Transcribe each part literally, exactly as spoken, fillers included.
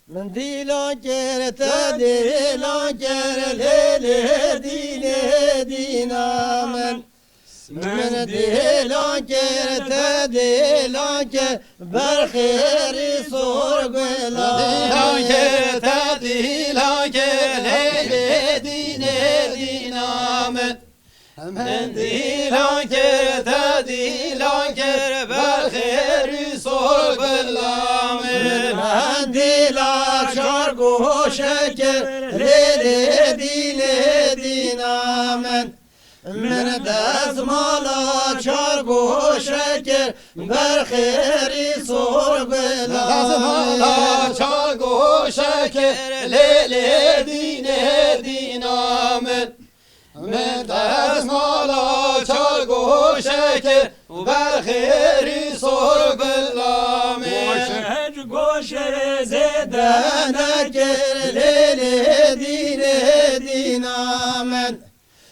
Min dîlan kir, te dîlan kir, lê lê dînê dîna min. Min dîlan kir, te dîlan kir, berxêrî sor gula. Dîlan kir, te dîlan kir, lê lê dînê dîna min. Min dîlan kir, te dîlan kir, berxêrî sor gula min. Min dîla çar goşe kir, lê lê dînê dîna min. Min destmala çar goşe kir, berxêrî sor gula min. Destmala çar goşe kir, lê lê dînê dîna min. Min destmala çar goşe kir û berxêrî sor gula min. Goşe ji goşe zêde nekir, lê lê dînê dîna min.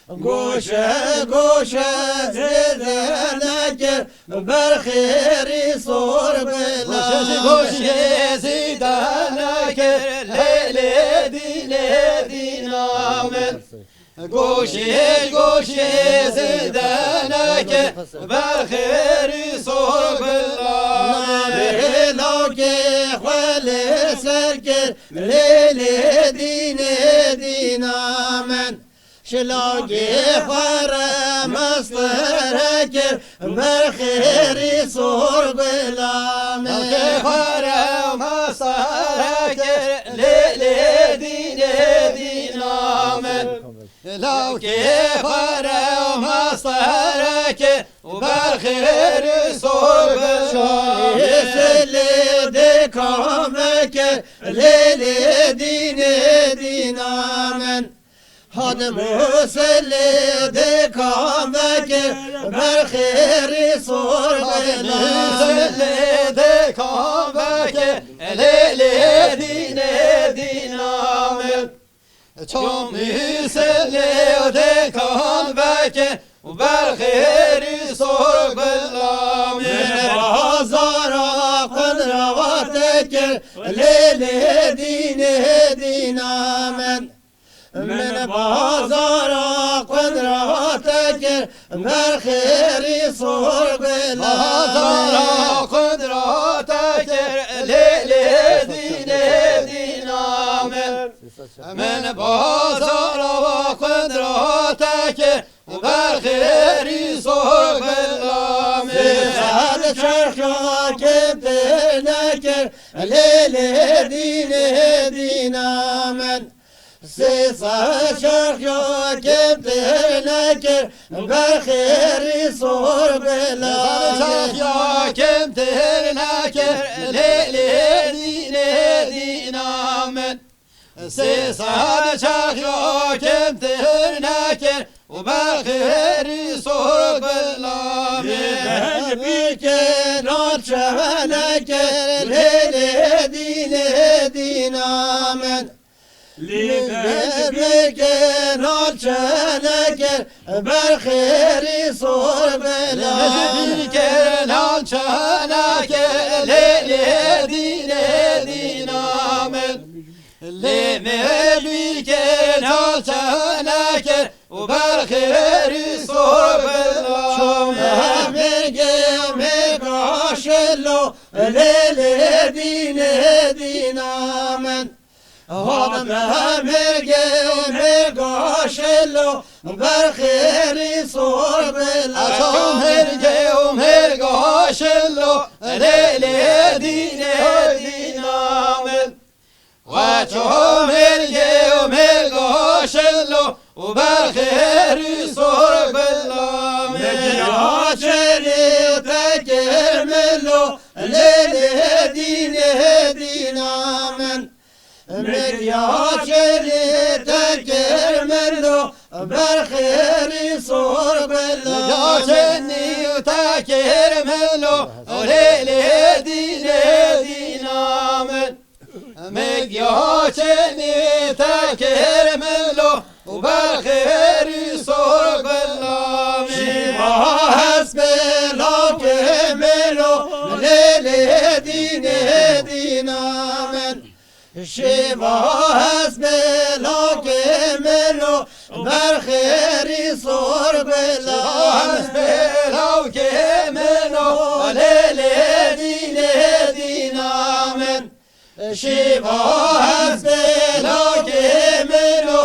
Goşe goşe zêde nekir, berxêrî sor gula min. Goşe ji goşe zêde nekir, lê lê dînê dîna min. Goşê goşê zêde nekir, berxêrî sor gula min. Lawkê xwe lê ser kir, lê lê dînê dîna min. Şilawkê xwe re mestere kir, berxêrî sor gula min. Lawkê xwe re mestere kir, lê lê dînê dîna min. Lawkê xwe re mestere kir û berxêrî sor gula min. Şanê silê dê kame kir, lê lê dînê dîna min. Hadim Husê lê dê kame kir, berxêrî sor gula min. Husê lê dê kame kir, lê lê dînê dîna min. Çomî selê dê kame kir û berxêrî sor gula min. Min bazara qudra te kir, lê lê dînê dîna min. Min bazara qudra te kir, berxêrî sor gula min. Bazara qudra te kir, lê lê dînê dîna min. Min bazara qudra te kir û berxêrî sor gula min. Sê sed çerxa kêmtir nekir, lê lê dînê dîna min. Sê sed çerxa kêmtir nekir, berxêrî sor gula min. Sê sed çerxa kêmtir nekir, lê lê dînê dîna min. Sê sed çerxa kêmtir nekir û berxêrî sor gula min. Lê bêhej bîrkê nalçe nekir, lê lê dînê dîna min. Lê bêhej bîrkê nalçe nekir, berxêrî sor gula min. Lê bêhej bîrkê nalçe nekir, lê lê dînê dîna min. Lê mêrgê nalçe nekir û berxêrî sor gula min. Mêrgê mêrga şilo, lê lê dînê dîna min. Hadim mêrgê mêrga şilo, berxêrî sor gula min. Mêrgê mêrga şilo, Ço mêrgê û mêrgo şilo û berxêrî sor bila min. Giya çêlê te kêr milo, lê lê dînê dîna min. Min giya çêlê te kêr milo, berxêrî sor bila min. Giya çêlê te kêr milo, lê lê dînê dîna min. Min giya çêlê te kêr milo û berxêrî sor bila min. Şîva hespê lawkê milo, lê lê dînê dîna min. Şîva hespê lawkê milo, berxêrî sor bila min. Hespê lawkê milo, lê lê dînê dîna min. Şîva hespê lawkê milo,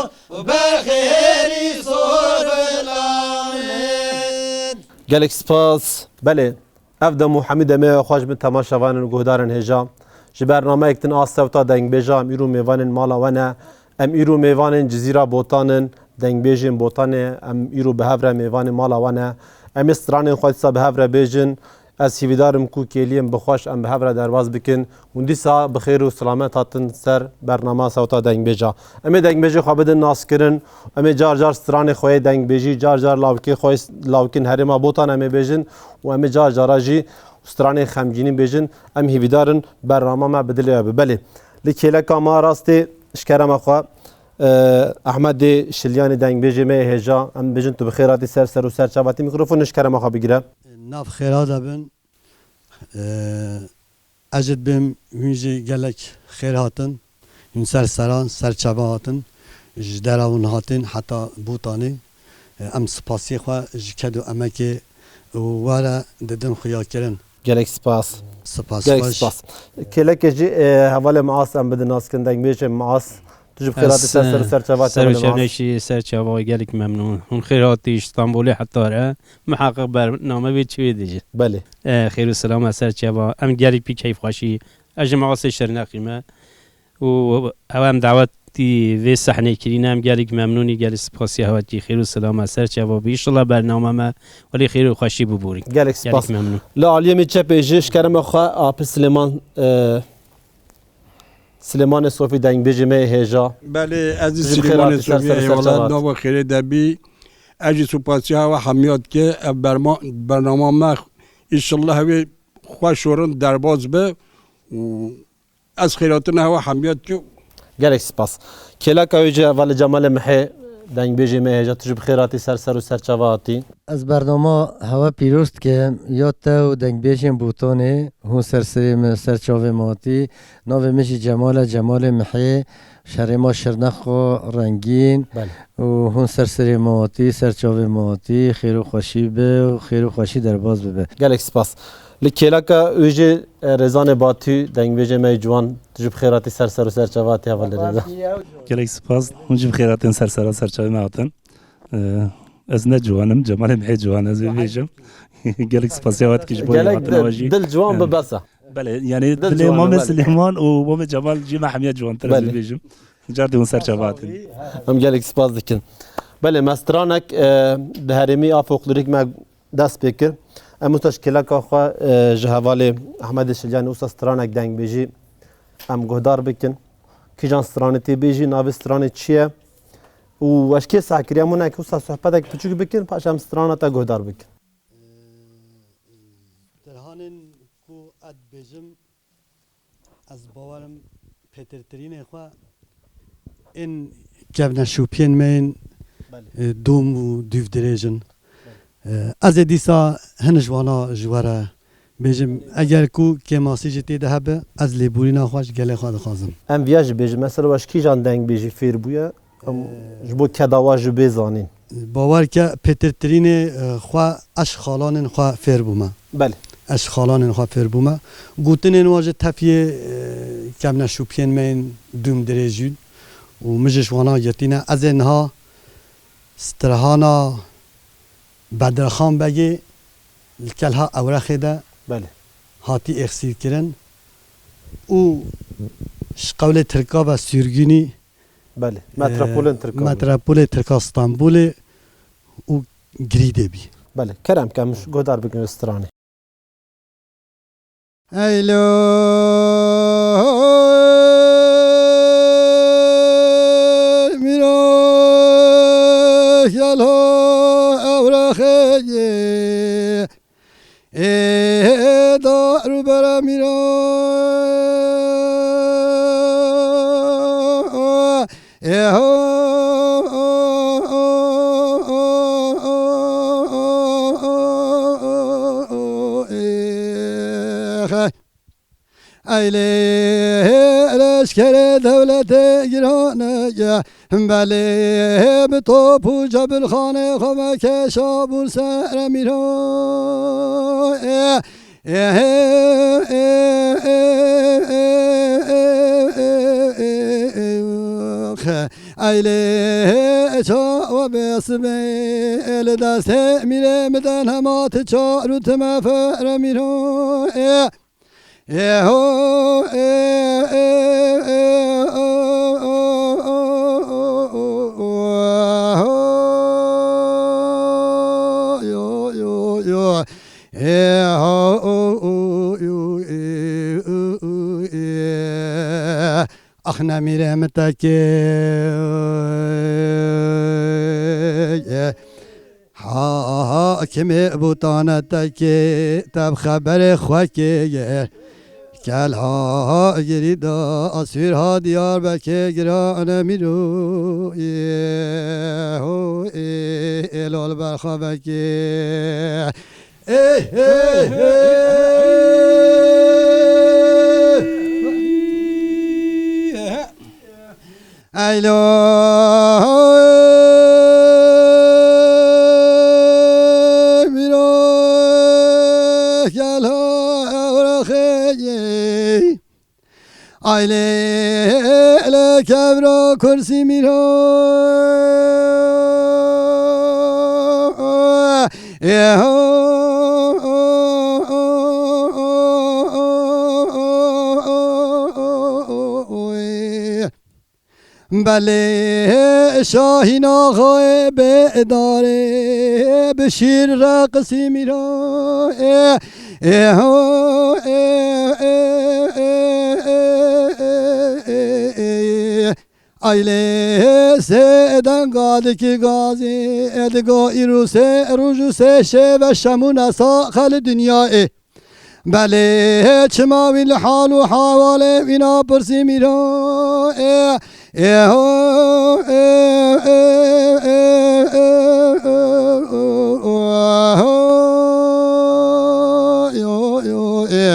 berxêrî sor bila min. Gelek spas. Belê, ev dem û hemî demê xweş bin temaşevanên û guhdarên hêja. Ji bernameyek din a sewta dengbêja em îro mêvanên mala we ne. Em îro mêvanên Cizîra Botan in, dengbêjên Botanê, em îro bi hev re mêvanê mala we ne. Em ê stranên xwe dîsa bi hev re bêjin. Ez hîvîdar im ku kêliyên bi xweş em bi hev re derbas bikin. Hûn dîsa bi xêr û silamet hatin ser bernama Sewta Dengbêja. Em ê dengbêjê xwe bidin naskirin. Em ê car car stranê xwe yê dengbêjî, car car lawikê xwe yê, lawikên herêma Botan em ê bêjin û em ê car cara jî stranên xemgînî bêjin. Em hîvîdar in bernama me bi dilê we be. Belê, li kêleka me rastê ji kerema xwe, e, Ehmedê Şilyanî dengbêjê me yê hêja, em bêjin tu bi xêr hatî ser ser û ser çavatî mîkrofon ji kerema xwe bigire. Nav xêra de bin. Ee, ez jî dibêm hûn jî gelek xêr hatin. Hûn ser seran, ser çava hatin. Ji dera hûn hatin heta Botanê. Ee, em spasiyê xwe ji ked û emekê û we re didin xuyakirin. Gelek spas. Spas Gelek xweş. Spas. Kêlekê jî, e, hevalê Mias em bidin naskin, dengbêjê Mias. Tu jî bi xêr hatî ser ser û ser çava ser û hevalê Mias. Çevneşî ser çava gelek memnûn. Hûn xêr hatî Îstanbulê heta re. Miheqeq bername vê çi wê dijî. Belê. E, xêr û selama ser çava. Em gelek pî keyfxweşî. Ez ji Miasê Şirnexî me. Û ew em dawetî vê sehnê kirîne, em gelek memnûnî, gelek spasiya hewe dikî. Xêr û selama ser çava bî. Înşallah bernama me welê xêr û xweşî biborî. Gelek spas. Gelek memnûn. Li aliyê min çepê jî ji kerema xwe Apê Silêman, e, Silêmanê Sofî dengbêjê me yê hêja. Belê, ez jî Silêmanê Sofî, eyvallah, nava xêrê de bî. Ez jî supasiya we hemiya dike. Ev berma-, bernama me, înşallah wê xweş û rind derbas be û ez xêratina we hemiya dike. Gelek spas. Kêleka wê jî hevalê Cemalê Mihê, dengbêjê me hêja, tu jî bi xêr hatî ser ser û ser çava hatî. Ez bernama hewe pîroz dikim, ya te û dengbêjên Botanê, hûn ser serê min, ser çavê min hatî. Navê min jî Cemal e, Cemalê Mihê, ji herêma Şirnexo Rengîn. Belê. Û hûn ser serê min hatî, ser çavê min hatî, xêr û xweşî be û xêr û xweşî derbas bibe. Gelek spas. Li kêleka wê jî, e, Rêzanê Batî, dengbêjê me yê ciwan, tu jî bi xêr hatî ser ser û ser çava hatî hevalê Rêzan. Gelek spas. Hûn jî bi xêr hatin ser sera ser çavê me hatin. Ee, ez ne ciwan im, Cemalê Mihê ciwan, ez ê bêjim. Gelek spasiya we dikî ji bo Gelek hatina we jî. Dil ciwan bi bes e. Belê, yani dilê Mamê Silêman û Mamê Cemal jî me hemiya ciwantir, ez ê bêjim. Car dî hûn ser çava hatin. Em gelek spas dikin. Belê, me stranek, e, di herêmî a folklorîk me dest pê kir. Em wisa ji kêleka xwe, e, ji hevalê Ehmedê Şilyanî wisa stranek dengbêjî em guhdar bikin. Kîjan stranê tê bêjî, navê stranê çi ye? Û we ji kê seh kiriye? Em hinek wisa sohbetek piçûk bikin, paş em strana te guhdar bikin. Tirhanên ku ez dibêjim, ez bawerim pêtirtirînê xwe ên kevneşopiyên me yên, Belê. e, dom û dûvdirêj in. E, ez ê dîsa hin ji wana ji we re bêjim, eger ku kêmasî jî tê de hebe, ez lêborîna xwe ji gelê xwe dixwazim. Em viya jî bêjin, mesela we ji kîjan dengbêjî fêr bûye? Em ji bo keda we jî bê zanîn. Bawer ke pêtirtirînê, e, xwe ez ji xalanên xwe fêr bûme. Belê. Ez ji xalanên xwe fêr bûme. Gotinên wan jî tefyê, e, kevneşopiyên me yên dûm dirêj in û min jî ji wana girtîne. Ez ê niha strihana Bedirxan Begê li Kelha Ewrexê de Belê. hatî êxsîrkirin û Ji qewlê Tirka ve sürgünî, Belê. Metropolên e, Tirka. Metropolê Tirka Stenbolê û girîdê bî. Belê. Kerem ke em ji guhdar bikin stranê. Eylo mîro gelo ewrexê Ê dar û bera mîra, ê ho, ê xe. Eylê leşkerê dewletê girane ye. Belê bi top û cebilxanê xwe veke şabûr ser mîro. Eylê çawa bê sibê li destê mîrê mi de nema ti çar û time fere mîro. Ax nemîrê min tekê. Ha, ha, kimê bûtane tekê, te bi xeberê xwe kê ye. Kel ha, ha, girî da, asûr ha, Diyarbekê girane mîro. Ê, ho, ê, ê, lol berxwe vekê. Ê, ê, ê, ê, ê. Eylo mîro gelo ewrexê. Aylê le kevra kursî mîro. Ê ho. Belê şahîna xwe bê darê bi şîr reqsî mîro. Ê, ê, ho, ê, ê, ê, ê, ê, ê, ê, ê. Aylê sê denga dikî gazî, digo îro sê roj û sê şeve şemûna saxe li dinyayê. Belê çima wî li hal û hewalê wî napirsî mîro. Ê, ê, ho, ê, ê, ê, ê, ê, ê, ê, ê, ê, ho, yo, yo, ê,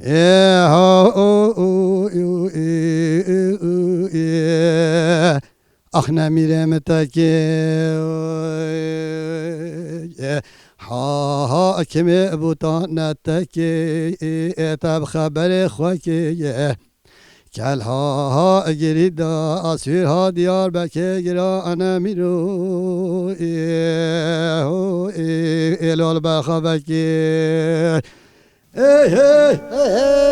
ê, ho, o, o, yo, ê, ê, ê, ê. Ax nemîrê min tekê. Ha, ha, kimê bûtan ne tekê, ê, te bi xeberê xwe kê ye. Kel ha, ha, girî da, asûr ha, Diyarbekê girane mîro, ê, ho, ê, ê, lol berxwe vekê. Hey, hey. Hey, hey.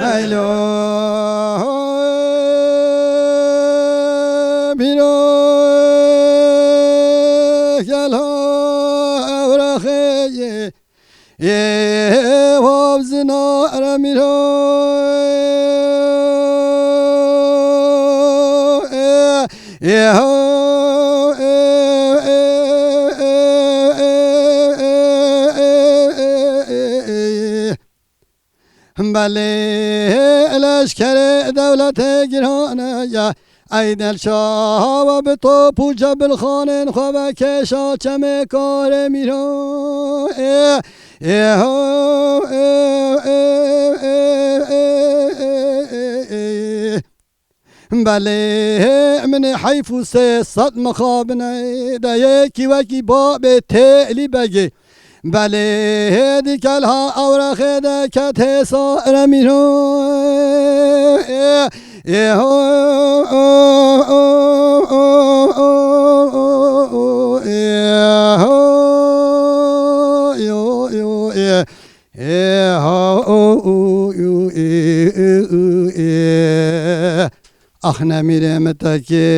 Hey, lo. Bîro gelo ewrexê. Ê, wabzina re mîro. Ê, ê, ho, ê, ê, ê, ê, ê, ê, ê, ê, ê. Belê leşkerê dewletê girane ye. Ey del çawa bi top û cebilxanên xwe vekêşa çemê karê mîro. Ê, ê, ho, ê, ê, ê, ê, ê, ê, ê, ê. Belê min ê heyf û sê sed mixabine de yekî wekî babê Têlî Begê. Belê hêdî kelha ewrexê de ket hêsa re mîro. Ê, ê, ho, o, o, ê, ho, yo, yo, ê. Nemîrê min tekê.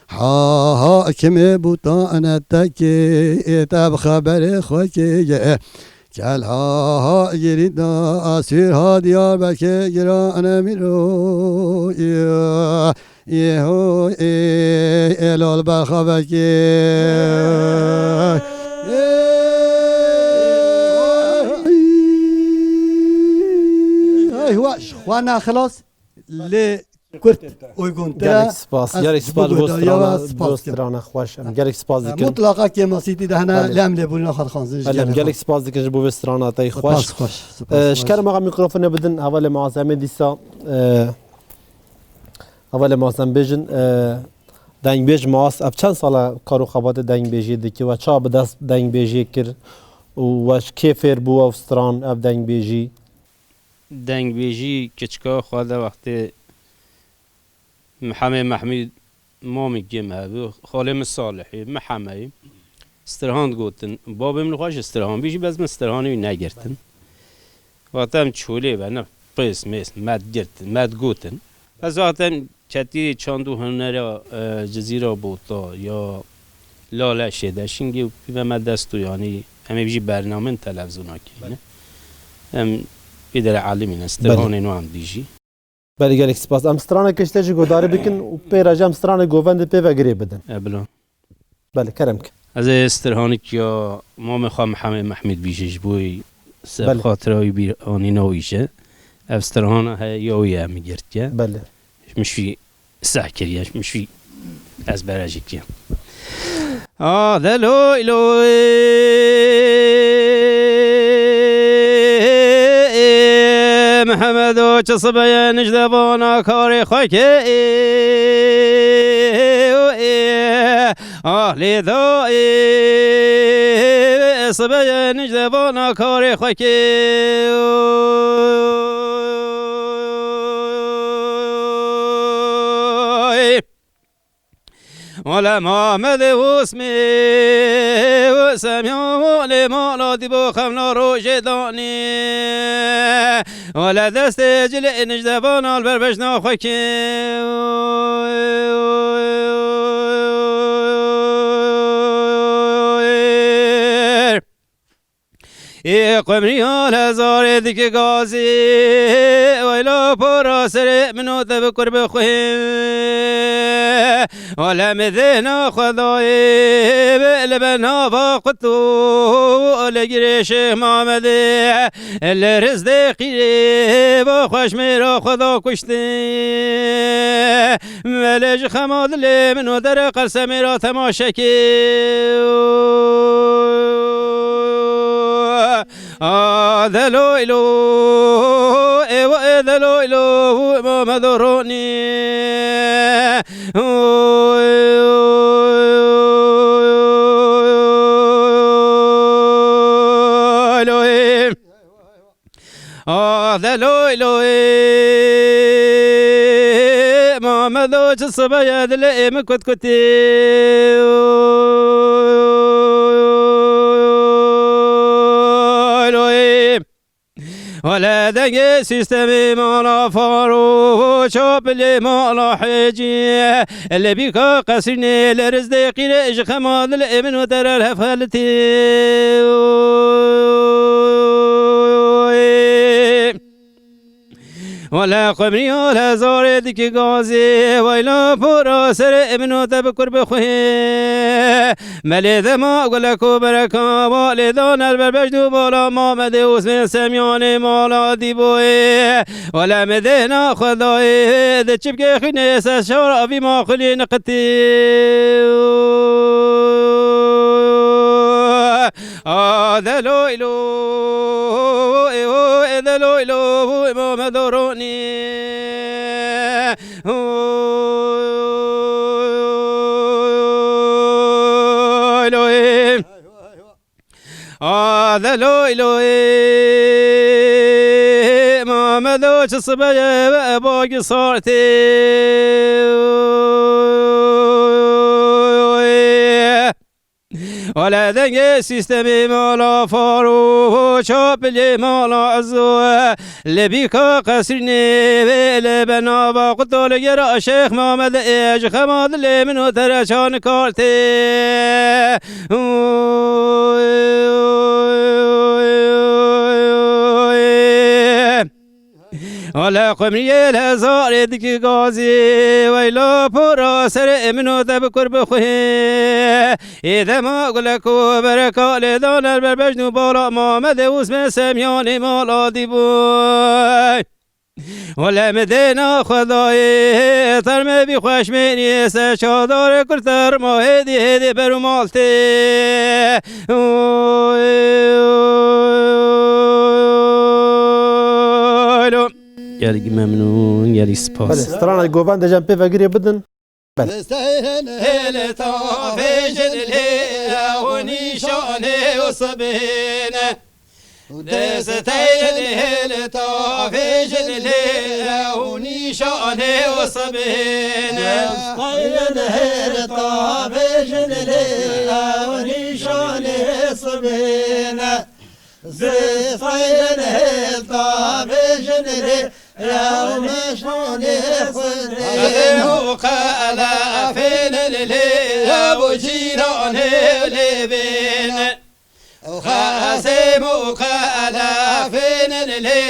Ha ha kimê bûta ne tekê, te bi xeberê xwe kê. Kel ha ha girî da asûr ha Diyarbekê gira nemîro. Yê ho ê ê lol berxavekê. Ey weş xwe naxilas. Lê kurt uyguntir. Gelek spas. Gelek spas bo strana, bo strana xweş. Em gelek spas dikin. Mutlaqa kêmasîtî de hene. Belê. Lê em lêbûrîna xwe dixwazin ji gelek xwe. Belê, em gelek spas dikin ji bo vê strana te yî xweş. Spas xweş. Spas xweş. Ji kerem axa mîkrofonê bidin hevalê Muaz, em ê dîsa, e, hevalê Muaz, em bêjin, e, dengbêj Muaz, ev çend sala kar û xebatê dengbêjiyê dike we çawa bi dest dengbêjiyê kir û we ji kê fêr bû ev stran, ev dengbêjî? Dengbêjî kiçika xwe de wextê Mihemê Mehmûd mamîkê me hebû, xalê min Salihî, Mihemeyî. Stirhan digotin. Babê min xwe ji Stirhan bî jî, bes min Stirhanê wî negirtin. Wexta em çolê ve, ne pês mês, me digirtin, me digotin. Ez zaten ketî çand û hunera, e, Cizîra Bota ya Laleşê de şingê û pî ve me dest û yanî em ê bijî bernamên televîzyona kirîne. Em pê dere elimîne, Stirhanê no em dijî. Belê, gelek spas. Em stranek ji te jî guhdarî bikin û pê re jî em stranek govendê pê ve girê bidin. E, bila. Belê, kerem ke. Ez ê stirhanik ya mamê xwe Mihemê Mehmûd bîje ji bo wî ser xatira wî bîranîna wî ji. Ev stirhana heye ya wî ye min girtiye. Belê. Ji min şî seh kiriye, ji min şî ezbere jî kiye. A de loy loy, Mihemedo çi sibeye nij de vana karê xwe ke. Ah lê da, sibeye nij de vana karê xwe ke. Wele Mamedê Osmê û Semya lê mala dî bo xemla rojê danî. Wele destê cilê nijdevan al ber bejna xwe kê. Ê qumriya lezarê dike gazî, weyla pora serê min û te bi kur bixwî. Wele mi dêna Xwedayê, li ber nava qut û li girê Şêx Mamedê, li rizdê qîrê, bo xweş mêra Xweda kuştî. Belê ji xema dilê min û dere qerse mêra temaşekê. A de loy lo, ê wa ê de loy lo, Mamedo ronî. Loy. A de loy loy, Mamedo çi sibeye dilê min kut kutî. Loy. Wele dengê sîstemê mala Faro, çapilê mala Hecî. Li bîka qesrînê li rizdê qîrê ji xema dilê min û te re hevxelitî. Wele xwemriya lezarê dikî gazê, weyla pora serê min û te bi kur bixwî. Melê dema gulek û bereka, walê dan el berbeş dû bala Mamedê Osmên Semyanê mala Dîboyê. Wele mi dêna Xwedayê, di çipkê xwînê ser şara vî maxulî niqitî. A de loy lo, ê ho, ê de loy lo, ê Mamedo ronî. Oy loy. A de loy loy, Mamedo çi sibeye ve bagî sartê. Wele dengê sîstemê mala Faro, çapilê mala Ezo, li bîka qesrînê vê li benava quta li gera Şêx Mamed ê ji xema dilê min û te re çanikar tê. Wele qumriyê li zarê dikî gazî, weyla pora serê min û te bi kur bixwî. Ê dema gulek û bereka lê dane ber bejn û bala Mamedê Usmê Semyanê mala dî bûy. Wele mi dêna Xwedayê, ter me bî xweşmênî, se çadarê kur ter ma hêdî hêdî ber û mal tê. Gelî memnûn, gelî spas. Belê, strana govan de cem pê vegirê bidin. Belê. Desteyên hêl tavêjin lê ew nîşanê û sibêne. Desteyên hêl tavêjin lê ew nîşanê û sibêne. Desteyên hêl tavêjin lê ew nîşanê sibêne. Zifayên hêl tavêjin lê ew nîşanê xwedê. Xezêm û qelefên lê ew cîranê lê bên. Xezêm û qelefên lê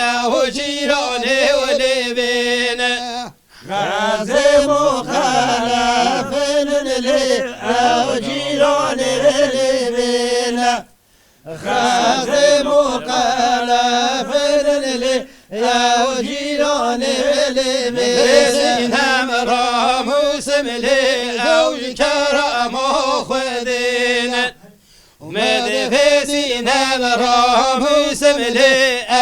ew cîranê lê bên. Xezêm û qelefên lê ew cîranê lê bên. Xezêm û qelefên lê ew cîranê lê bên. Sînem ramûsim lê ew ji kerema xwedên. Me divê sînem ramûsim lê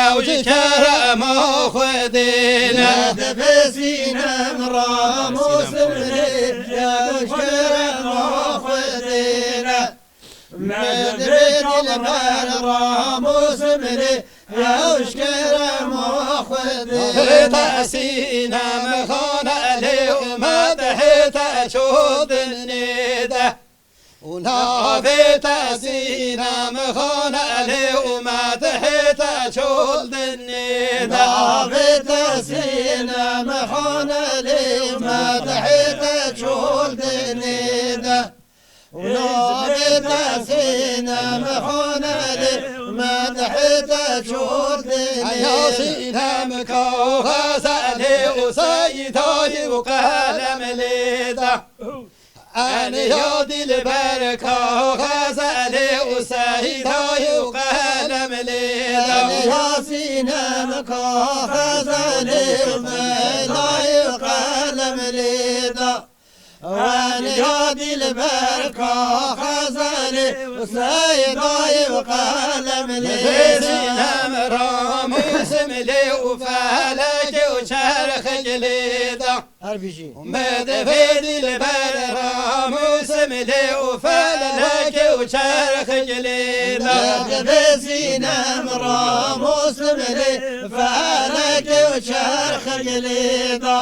ew ji kerema xwedên. Me divê sînem ramûsim lê ew ji kerema xwedên. Me divê dilber ramûsim lê ew ji kerema xwedên. Hêta sînem xane lê û me dihêta çodinê de. Û navê te Sînem Xanelê û me dihête çol dinê de. Navê te Sînem Xanelê û me dihête çol dinê de. Û navê te Sînem Xanelê û me dihête çol dinê de. Eya Sînem ka Xezelê û Seydayê û qelem lê de. Ene ya dilber ka Xezelê û Seydayê û qelem lê da. Ene ya Sînem ka Xezelê û Seydayê û qelem lê da. Ene ya dilber ka Xezelê û Seydayê û qelem lê da. Sînem ramûsim lê û felekê û çerxek lê da. Her bijî. Me divê dilber ramûsim lê û felekê û çerxek lê da. Me divê Sînem ramûsim lê felekê û çerxek lê da.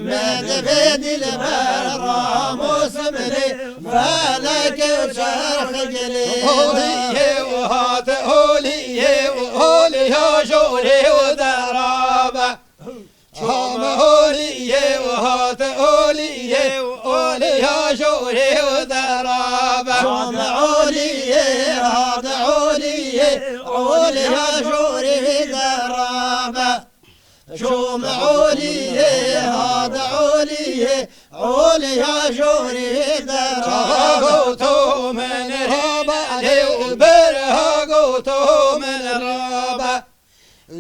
Me divê dilber ramûsim lê felekê û çerxek lê da. Oliyê û hat oliyê û oliya jorê û derabe. Çam oliyê û hat oliyê û oliya jorê û derabe. Çam oliyê hat oliyê oliya jorê derabe. Çam oliyê hat oliyê oliya jorê derabe. Çava goto min rabe lê û berha goto min rabe.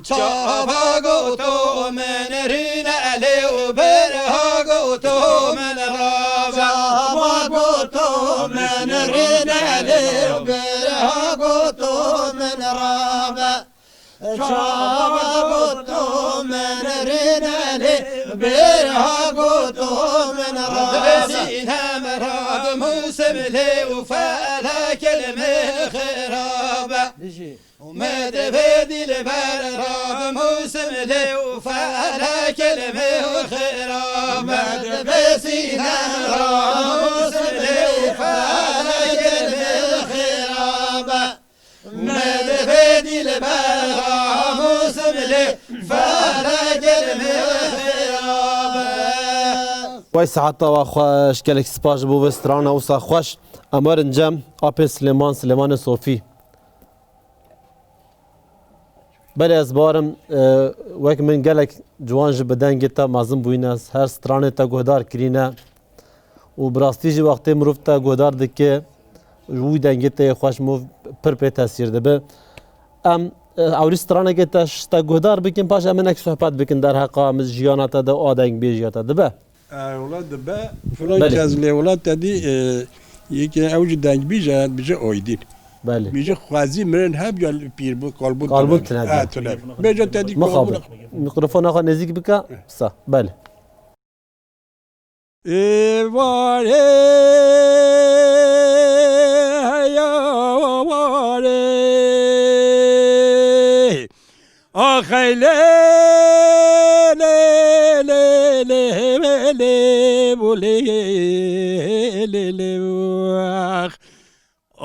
Çava goto min rîne lê û berha goto min rabe. Çava goto min rîne lê û berha goto min rabe. Çava goto min rîne lê berha goto min rabe. Sînem ramûsim lê û felekê li min xirabe. Bijî. Û me divê dilber ramûsim lê û felekê li min xirabe. Me divê Sînem ramûsim lê û felekê li min Wey saeta we xweş, gelek spas ji bo vê strana wisa xweş. Em werin cem apê Silêman, Silêmanê Sofî. Belê ez barim, e, wek min gelek ciwan jî bi dengê te mezin bûyîne, her stranê te guhdar kirîne. Û bi rastî jî wextê mirov te guhdar dike, ji wî dengê te yê xweş mirov pir pê tesîr dibe. Em, e, ewrî stranekê te, te guhdar bikin, paş em hinek sohbet bikin derheqa em jiyana te de a dengbêjiya te dibe. E, wela dibe, filan Belê. kes lê wela te dî, e, yekê ew jî dengbêj e, bije Aydîn. Belê. Bije xwezî mirin heb ya pîr bû, kalbû Kalbû tune. tune Ha, bû. tune. Bêje te dî Mixabin. kalbû. Mikrofona xwe nêzîk bike. Sa. Belê. Ê warê, heya warê. Axey lê, lê, lê, lê, lê, lê, bu lê, lê, lê, ax.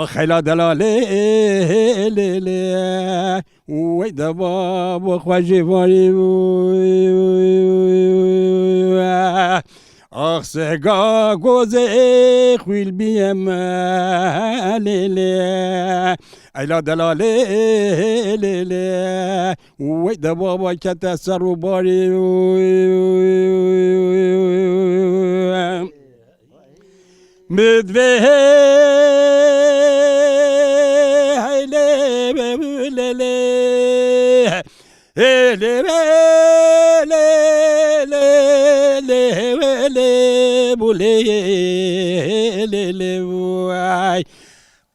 Axey la delalê, lê, lê. Wey de babo xwe jê varî. Ax sega gozê xwîl biyem, lê, lê. Eyla delalê, lê, lê. Wey de baba kete ser û barî. Midvê hey lê, lê, lê. Ê lê, lê, lê, lê, lê, lê, bu lê, lê, lê, vay.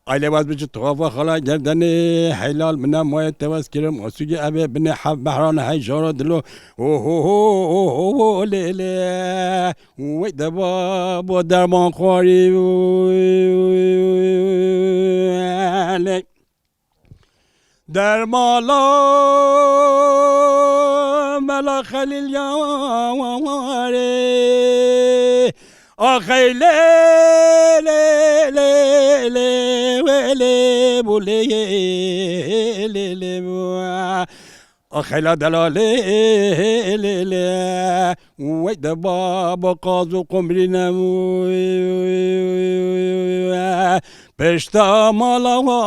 Aile vaz biçi tuhafa xala gerdenê heylal mine moye tewez kirim. Asugê eve binê hev behran hey jaro dilo. Ho, ho, ho, ho, ho, ho, lê, lê. Wey de babo derman xwarî. Lê. Dermala Mela Xelîl ya warê. Axey lê, lê, lê, lê, wê lê, bu lê, lê, lê, bu. Axey la delalê, lê, lê. Wey de babo qaz û qumrî ne. Pişta mala wa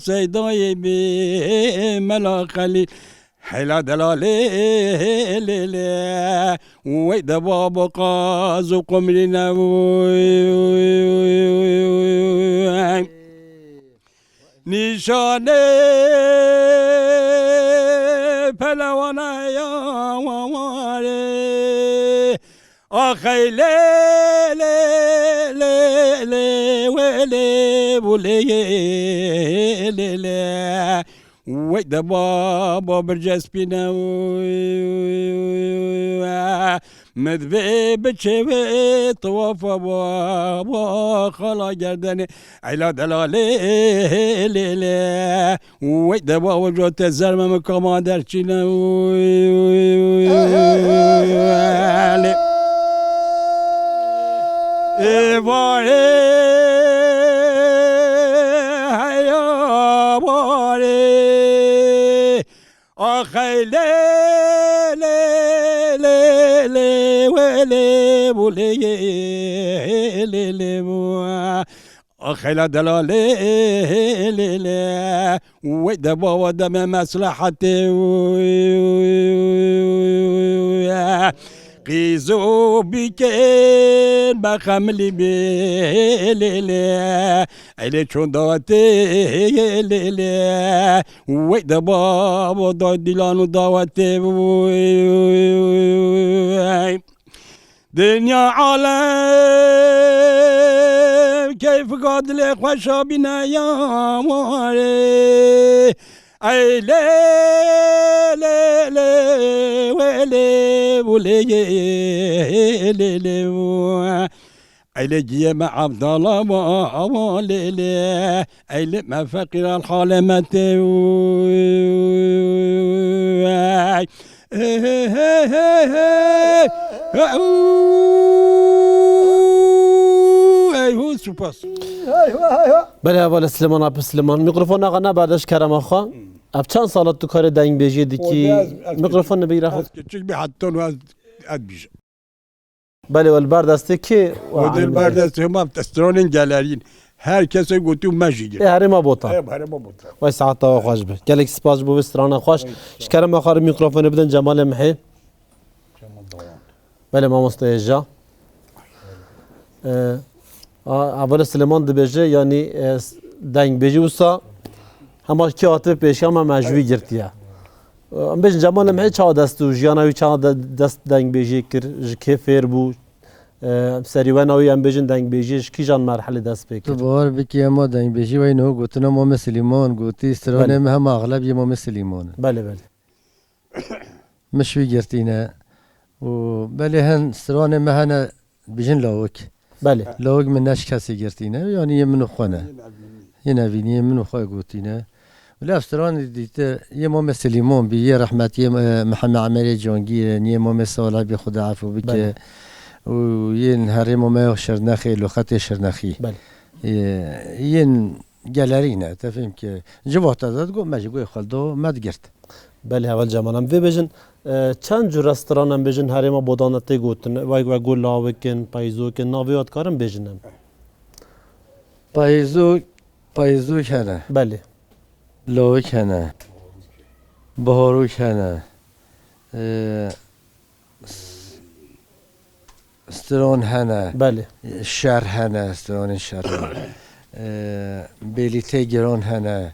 seydayê bê Mela Xelîl. Heyla delalê lê lê. Wey de babo qaz û qumrî ne. Nîşanê pelewana ya warê. Axey lê, lê, lê, lê, wê lê, bu lê, lê, lê. Wey de baba bircespîne. Medvê biçê wê tawafa baba xala gerdenê. Eyla delalê lê, lê. Wey de baba cote zerme mi kama derçîne. Ê varê, heya varê. Axey lê, lê, lê, lê, wê lê, bu lê, lê, lê, bu. Axey la delalê, lê, lê. Wey de bawa deme meslehetê. Qîzo bikên bexemlî bê, lê, lê. Eylê çûn dawetê, lê, lê. Wey de babo da dîlan û dawetê. Dinya alem keyfika dilê xweşa bîne ya warê. Ey lê, lê, lê, wê lê, wû lê, yê, lê, lê, wû. Ey lê giyê me Abdala ma, ma lê, lê. Ey lê me feqîr al halê me tê, wû. Ey, hey, hey, hey, hey. Ey, hû, spas. Belê, hevalê Silêman, Apê Silêman. Mîkrofona xwe nebe, dest kerema xwe. Ev çend sala tu karê dengbêjiyê dikî? Odê ez, ez Mikrofon nebe îra xwe. Ez küçük bir hatton ez, ez bijim. Belê, we li ber destê kê? Odê li ber destê hema stranên gelerîn. Her kesê gotiyo me jî gir. Ê herêma Botan. Ê herêma Botan. Wey saeta we xweş be. Gelek spas ji bo vê strana xweş. Ji kerema xwe re mîkrofonê bidin Cemalê Mihê. Belê mamoste hêja. E, a, Evvela Silêman dibêje, yanî, e, s-, dengbêjî wisa hema kê hatibe pêşiya me, me ji wî girtiye. E, em bêjin Cemal Emhê çawa dest û jiyana wî çawa de-, dest dengbêjiyê kir, ji kê fêr bû, e, serîwena wî em bêjin dengbêjiyê ji kîjan merhelê dest pê kir? Tu bawer bikî, hema dengbêjî wey niho gotina Mamê Silîman gotî, stranê Belê. me hema axleb yê Mamê Silîman in. Belê, belê. Min ji wî girtîne û belê hin stranê me hene bijin lawik. Belê. Lawik min ne ji kesê girtîne, yanî yê min û xwe ne. Yê nevînî yê min û xwe gotîne. Bila ev stranê dîtir yê Mamê Silîmon bî, yê rehmetî yê, e, Mihemed Emerê Cangîr in, yê Mamê Salih bî Xuda efû bike. Belê. Û yên herêma me ya Şirnexê, Loxetê Şirnexî. Belê. Ê, yên gelerî ne, te fêm ke. Civata de digot, me jî guhê xwe li do, me digirt. Belê, heval Cemal, em vê bêjin, e, çend cure stran em bêjin herêma Bodan de tê gotin, wek, wek ku lawik in, peyzok in, navê wan dikarin bêjin em? Peyzok, peyzok hene. Belê. Lawik hene. Baharok hene. E, s-, Stron hene. Belê. Şer hene, stronên şer hene. Ee, bêlîtê giron hene.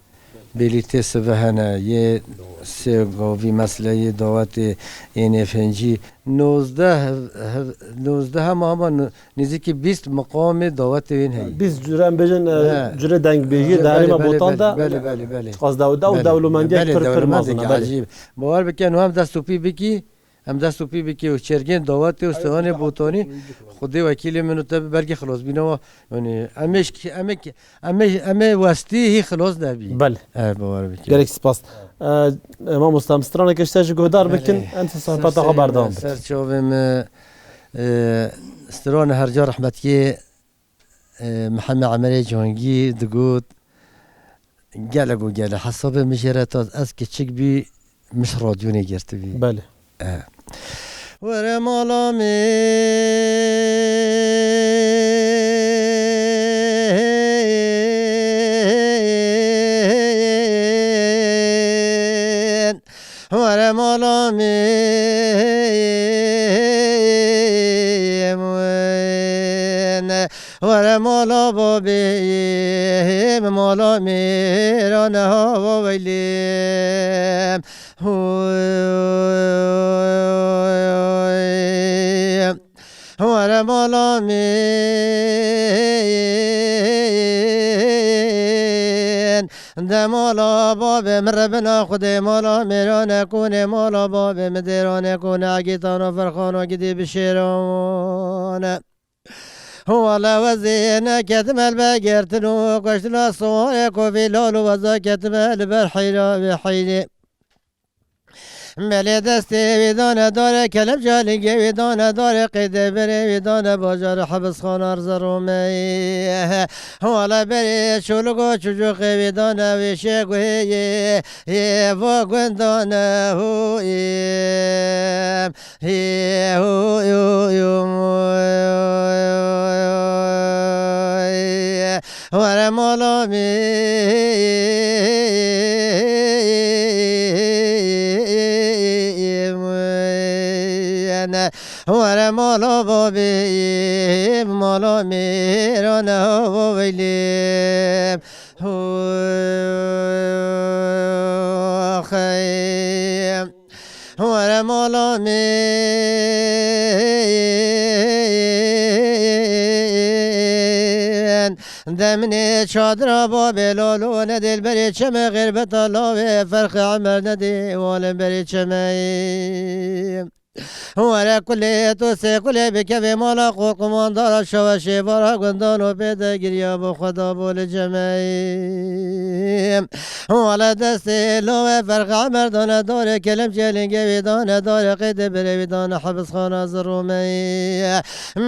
Bêlîtê sive hene. Yê sê govî, mesle yê dawetê ên êfencî. Nozdeh, hev-, hev-, nozdeh hema hema n-, nêzîkî bîst miqamê dawetê wên heye. Bîst cure em bêjin, e, He. cure dengbêjiyê He, di herêma belê, Botan de. Belê, belê, belê. Çiqas dew-, dew-, Belê. dewlemendiyek Belê, pir, pir dewlemendiyek mezin e, belê. Ecîb. Bawer bike, niha em dest û pî bikî. Em dest û pî bikî û çêrgên dawetê û stranê Botanî, Xwedê wekîlê min û te bi belkî xilasbîna wa. Yanî em ê ji kî-, em ê kî-, em ê, em ê westî hî xilas nebî. Belê. Ev bawer bikî. Gelek spas. E, e, mamosta, em straneke ji te jî guhdar bikin, Belê. em sê sohbeta xwe berdewam bikin. Ser çavê me, e, strana her ca rehmetiyê, e, Mihemed Emerê Cihangî digot, Gelek û gelek hesabê min jê re ta ez kiçik bî, min ji radyonê girtibî. Belê. E. Were mala min, were mala min. Were mala babê min, mala mêrane hava weylê. Were mala min, de mala babê min, rebina Xwedê mala mêrane kûnê, mala babê min dêrane kûne, egîtana ferxana gidî bi şêran. Wele wezê neketime li ber girtin û kuştina siwarê ku vî lal û weza ketime li ber heyra wê heyrê. Belê destê wî dane darê kelemca lingê wî dane darê qeydê berê wî dane bajarê hebisxana Erzeromê. Wele berê çoluk û çocukê wî dane wî şêguhê yê, yê vo gundane hû yê. Were mala min, were mala babê, mala mêrane hava weylê. Were mala min, deminê çadira babê lalo, ne dilberê çemê xêrbeta lawê, ferqê emer nedê walên berê çemê. Were kulê tu sê kulê bikevê mala qor qumandara şewe şêvara gundan û pê de giriya bo xwe da bo li cemeyê. Wele destê lawê ferqe emer dane darê kelim çêlingê wî dane darê qeydê birê wî dane hebisxana zirûmeyê.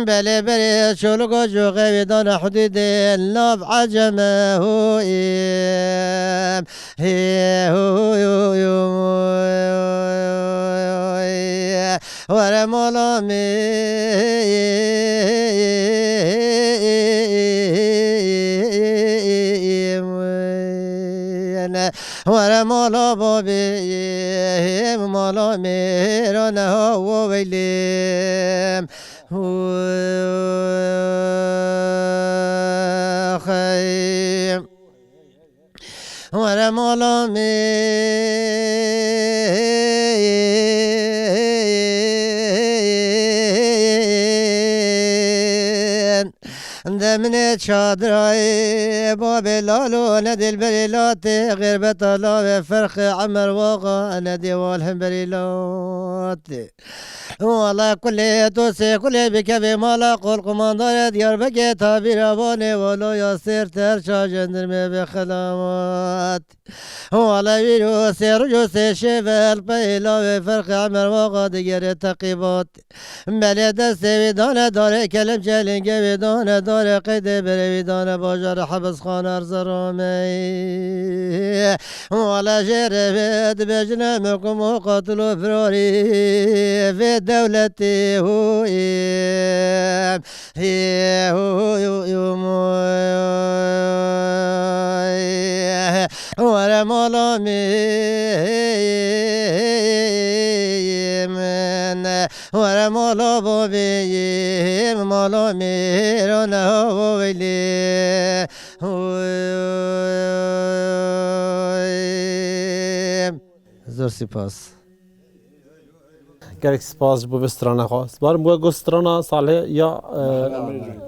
Belê berê çoluk û coxê wî dane hudûdê lav eceme hûyê. Hê hûyûyû. Were mala min, were mala babê, mala mêrane hawa weylê. Xey. Were mala min. Demine çadirayê babê lalo ne dilberê latê xêrbeta lavê ferqê emer waxa ne dêwal hemberê latê. Wala kulê tu sê kulê bikevê mala qol qumandare Diyarbekê tabîra vanê waloya sêr terça jendirmê be xelamat. Wala wîro sê roj û sê şev el peyla wê ferqê emer waxa digere teqîbat. Belê destê wî dane darê kelim çelingê wî dane darê qeydê berê wî dane bajarê hebisxana erzeromey. Wala jê re vê dibêjine mikum û qatil û firarî vê dewletê hûyê. Hê hûyûyû moy. Were mala min. Were mala babê, mala mêrane hawa weylê. Hûyê. Zor spas. Gelek spas ji bo vê strana xwe. Barim we got strana Salihê ya, e,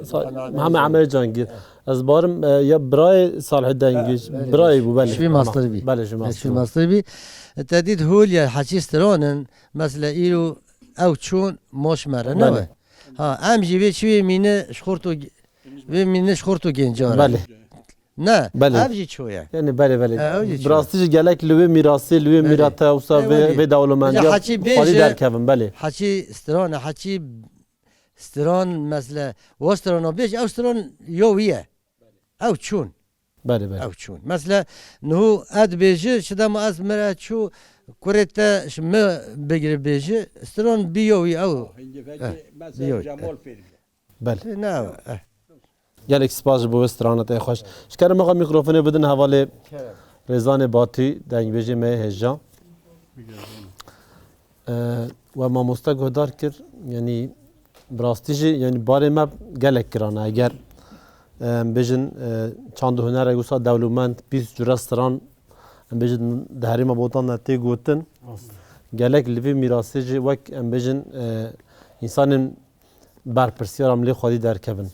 Sa-, Mihemed Emerê Cangîr. Ez barim, e, ya birayê Salihê Dengî, birayê bû, belê. Şivî mastir bî. Belê, şivî mastir bî. Te dît hol ya heçî stran in, mesela îro ew çûn moş mere, ne we? Ha, em jî vê çi wê mîne ji xort û ge-, vê mîne ji xort û genca re. Belê. Ne, belê. Ev jî ço ye. Yani belê, belê. E, ev jî ço. Bi rastî jî gelek li wê mîrasê, li wê mîrate wisa vê, vê dewlemendiya xwedî derkevin, belê. Heçî strana, heçî stran mesela, wa strana bêj, ew stran yo wî ye. Ew çûn. Belê, belê. Ew çûn. Mesela, niho ez dibêji, şidema ez mere çû, kurê te ji min bigire bêji, stran bî yo wî ew. Hingî vekî, mesela, Cemal Fêrî. Belê. Ne, eh. Gelek spas ji bo wê strana te xweş. Ji kerem, axa mîkrofonê bidin hevalê Rêzanê Batî, dengbêjê me yê hêja. E, we mamoste guhdar kir, yanî bi rastî jî, yanî barê me gelek giran e. Eger, e, em bêjin, e, çand û hunerek wisa dewlemend, bîst cure stran, em bêjin di herêma Botan de tê gotin. Rast. Gelek li vê mîrasê jî wek em bêjin, e, însanên berpirsiyar em lê xwedî derkevin.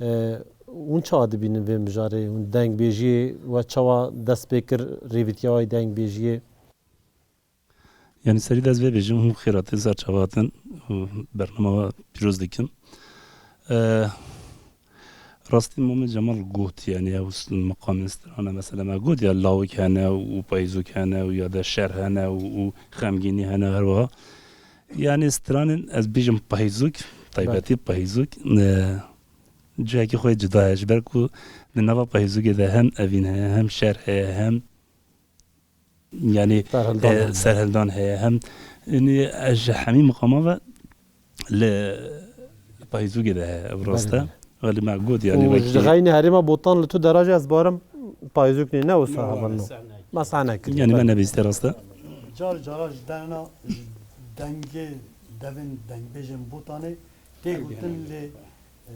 E, hûn çawa dibînin vê mijarê? Hûn dengbêjiyê we çawa dest pê kir, rêvîtiya we dengbêjiyê? Yanî serî de ez vê bêjim, hûn xêr hatin, ser çava hatin û bernama we pîroz dikim. E, rastî Mamê Cemal got, yanî ew s-, miqamên strana, mesela me got ya lawik hene û payîzok hene û ya de şer hene û, û xemgînî hene her wiha. Yanî stranên ez bêjim payîzok, taybetî payîzok, e, cihekî xwe yê cuda heye, ji ber ku di nava payîzokê de hem evîn heye, hem şer heye, hem yanî, serhildan e, heye. Serhildan heye, hem, yanî, e, ji hemî miqama ve li payîzokê de heye, ev rast e. Belê. Welê me got, yanî, û wekî ji xeynî herêma Botan li tu dera jî ez barim payîzok nî, ne wisa hevalno. Me sehne kir. Yanî, me nebîste, rast e. Car cara ji derna, ji dengê devên dengbêjên Botanê tê gotin lê, e,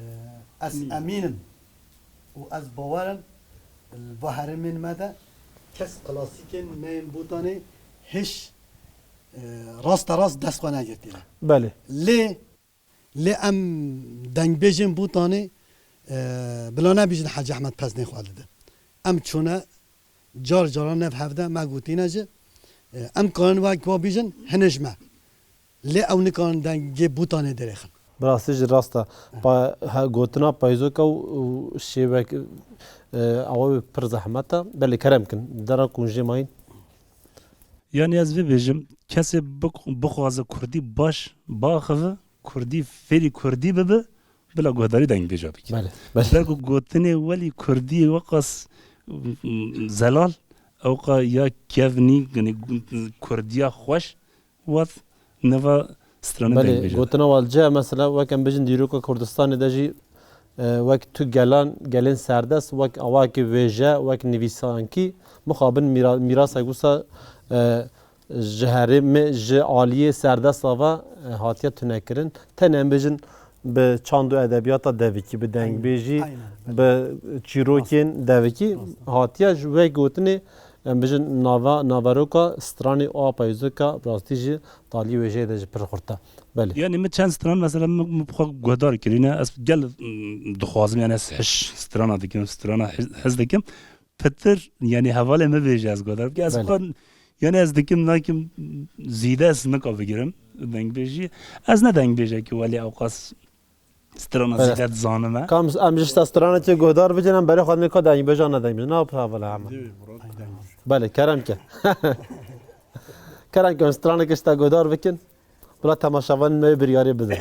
ez emîn im. Û ez bawer im, li va herêmên me de kes klasîkên me yên Botanê hiş, e, rasterast dest xwe negirtîne. Belê. Lê, lê em dengbêjên Botanê, e, bila nebîjin Hecî Ehmed Peznê xwe dide. Em çûne car caran nev hevde me gotîne jî, e, em karin wek wa bîjin, hine ji me. Lê ew nikarin dengê bûtanê derêxin. Bi rastî jî rast e. Pa-, he, gotina payîzoka û, û şêwek, e, ew pir zehmet e. Belê kerem kin. Dera ku hûn jê mayîn. Yanî ez vê bêjim, kesê bix-, bixwaze kurdî baş biaxive, kurdî fêrî kurdî bibe, bila guhdarî dengbêja bike. Belê, belê. Ber ku gotinê welî kurdiyê weqas, mm, zelal, ewqa ya kevnî, yanî kurdiya xweş, wat neva strana Belê, dengbêja. Gotina wal ce, mesela, wek em bijin dîroka Kurdistanê de jî, e, wek tu gelan, gelên serdest, wek awakî wêje, wek nivîsankî, mixabin mîra-, mîrasek wisa, e, ji herêmê, ji aliyê serdesta ve, e, hatiye tunekirin. Tenê em bijin bi çand û edebiyata devikî, bi dengbêjî, Aynen, belê. Bi çîrokên devikî Rast. Hatiye ji wê gotinê, em bijin nava-, naveroka stranê û a peyzûka bi rastî jî talî wêjeyê de jî pir xurt e. Belê. Yanî min çend stran mesela min, min bi xwe guhdar kirîne. Ez gel, mm, dixwazim, yanî ez hiş strana dikim, strana hiz, hiz dikim. Pitir, yanî hevalê min bêje ez guhdar bikim. Ez Belê. Xwe, yanî ez dikim nakim zîde ez nika bigirim dengbêjî. Ez ne dengbêjekî welê ewqas strana Belê. Zîde dizanim e. Kam em ji te stranekê guhdar bikin, em berê xwe nika dengbêja ne dengbêj. Ne hevala hema. Belê, kerem ke. Kerem ke, em stranekê ji te guhdar bikin. Bila temaşevanên me wê biryarê bidin.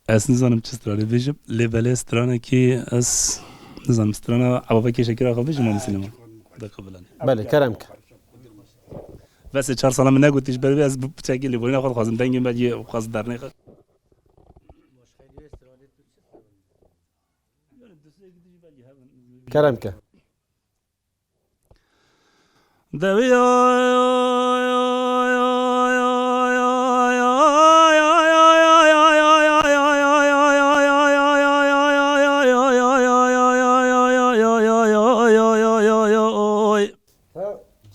Ez nizanim çi stranê bêjim, lê belê stranekî ez nizanim strana Ebabekê Şekir axa bêjim, Mam Silêman. Deke bilanê. Belê, kerem ke. Bes ê çar sala min negotî ji ber vê ez bi piçekî lêborîna xwe dixwazim, dengê me yê xwaz dernêxe. Kerem ke. Dewiya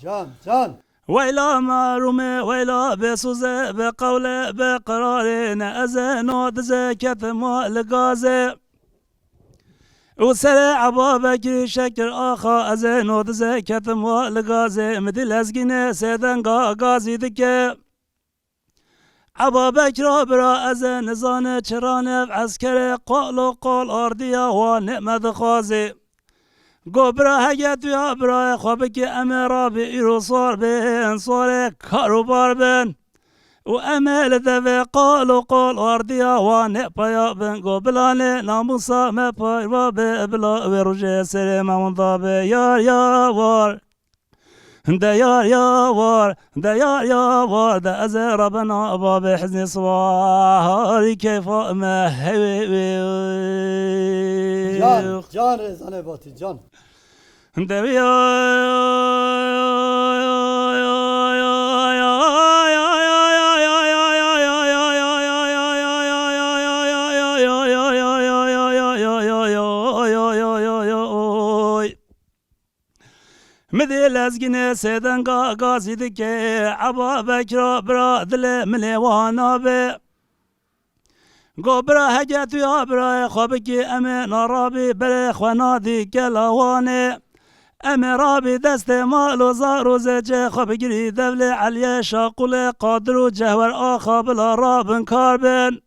Can, can. Weyla merûmê, weyla bêsûzê, bi qewlê, bi qirarê, ne ez ê no dizê ketim wa li gazê. Û serê Eba Bekirî Şekir axa, ez ê no dizê ketim wa li gazê, min dî lezgînê sêdenga gazî dike. Eba Bekira bira, ez ê nizane çira nev eskerê qalo qal ardiya wa ne me dixwazê. Go bira hege tu ya birayê xwe bikî, em ê rabî îro sor bên, sorê kar û bar bin. Û em ê li devê qal û qal ardiya wan ê peya bin. Go bilanê namûsa me payva be, bila wê rojê serê me winda be. Yar ya war, de yar ya war, de yar ya war, de ez ê rabena babê hiznê siwarî keyfa me hewê wê. Can, can Rêzanê Batî, can. Dewiya Midê lezgînê sêdenga gazî dike, Eba Bekira bira dilê min ê wana be. Go bira heke tu ya birayê xwe bikî, em ê narabî berê xwe nadî gela Wanê. Em ê rabî destê mal û zar û zêcê xwe bigirî devlê Eliyê Şaqulê Qadir û Cehwer Axa bila rabin kar bin.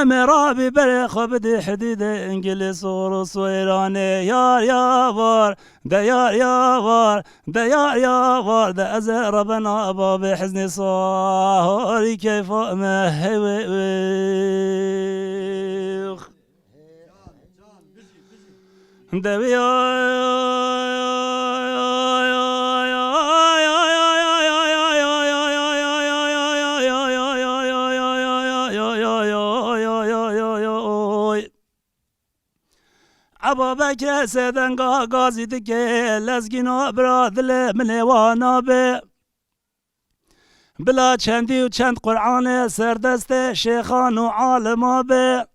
Em ê rabî berê xwe bidî hidîdê Îngilîz û Rûs û Îranê. Yar ya var, de yar ya var, de yar ya var, de ez ê rebena babê hiznê sarî keyfa me hewê wê. Dewiya Eba Bekre sêdenga gazî dike, lezgîna bira dilê min ê wana be. Bila çendî û çend Qur'anê serdestê şêxan û alima be.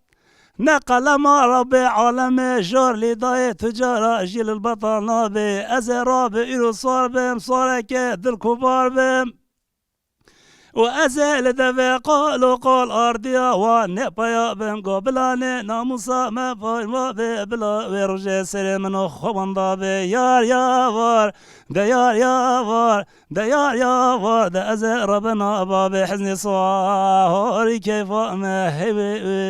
Ne qelema Rabbê alemê jor lî dayê tucara jî li betal nabe. Ez ê rabê îro sar bim, sareke dilkubar bim. Û ez ê li devê qal û qal ardiya wan nêpaya bim, go bila nê namûsa me payva bê, bila wê rojê serê min û xwe wenda bê. Yar ya var, de yar ya var, de yar ya var, de ez ê rebena babê hiznî swahorî keyfa me heyvê wê.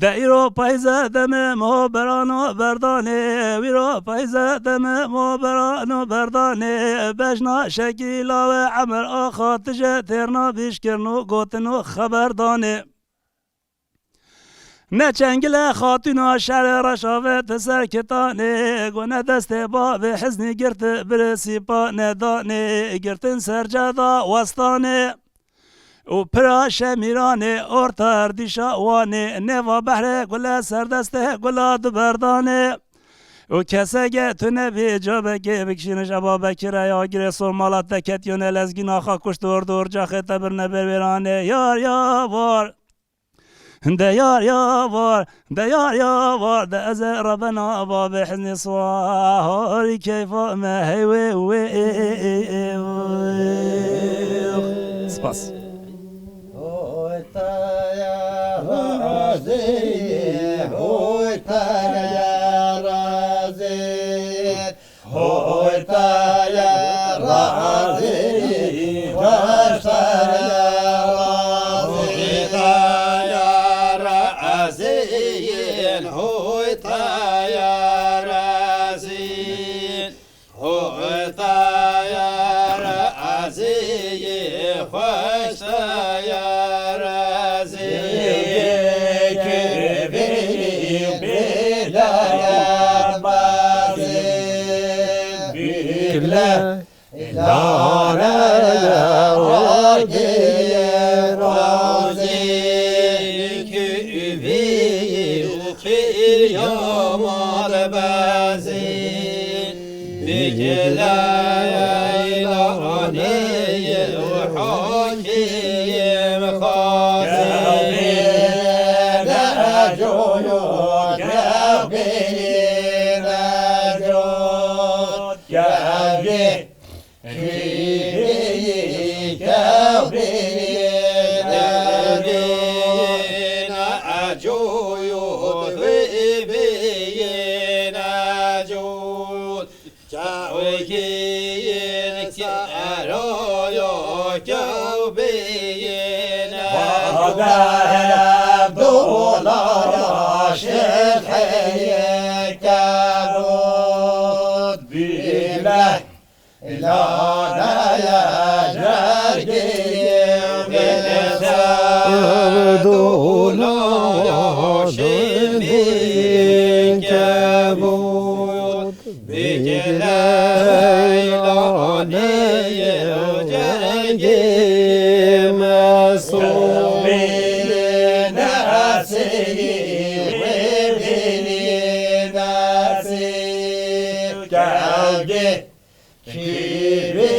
De îro payze demê mo berano berdanê, wîro payze demê mo berano berdanê, bejna şekîla we Emir Axa tije têrna bîşkirin û gotin û xeber danê. Ne çengile xatûna şerê reşavê ti ser kitanê, go ne destê bavê hiznî girti birê sîpa nedanê, girtin serceda westanê û pira şemîranê orta erdîşa wanê, nêva behrê gule serdestê gula du berdanê. Û kesege tu nebî cabekê bikişîniş eba Bekî reya girê sor mala te ketiyone lezgîna xa kuşt ordu orcaxê te birne berwêranê yar ya var. De yar ya var, de yar ya var, de ez ê rebena babê hiznî swahorî keyfa me heyvê wê. Spas. Hoy te ya razî, hoy te ya razî. Hoy te ya razî, xweş te ya razî. Hoy te ya razî, hoy te ya razî. Hoy te ya razî, xweş te ya razî. Kevî bêla ya bazî. Bîle lale wagê razî. Kevî qîya mal bazî. Bigile eylanê û hakîm xazî. Kevî necoyo, kevî neco, kevî kevî, kevî neco, necoyo, kevî neco. Çawkî seraya kewbîne. Xwedê dola şit heye kevot bîle. Lale ye cergê bîle. Dola şit heye kevot. Bigire eylanê cengê me so. Bigire nesî, wê bigire nesî. Kevgê, kevgê,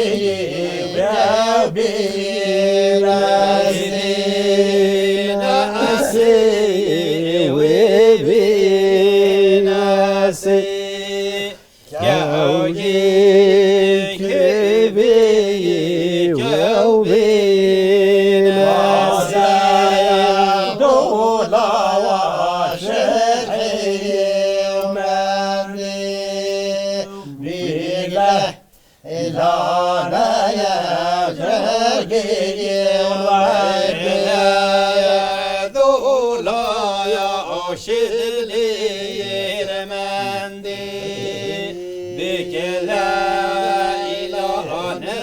kevgê nesî. Nesî, wê bigire nesî. Kewgî, kewgî, kewgî, nasî. Dola wa şehî mendî. Bîle, îlane ye, kewgî, werdî. Dola ya şehî mendî. Bigire îlane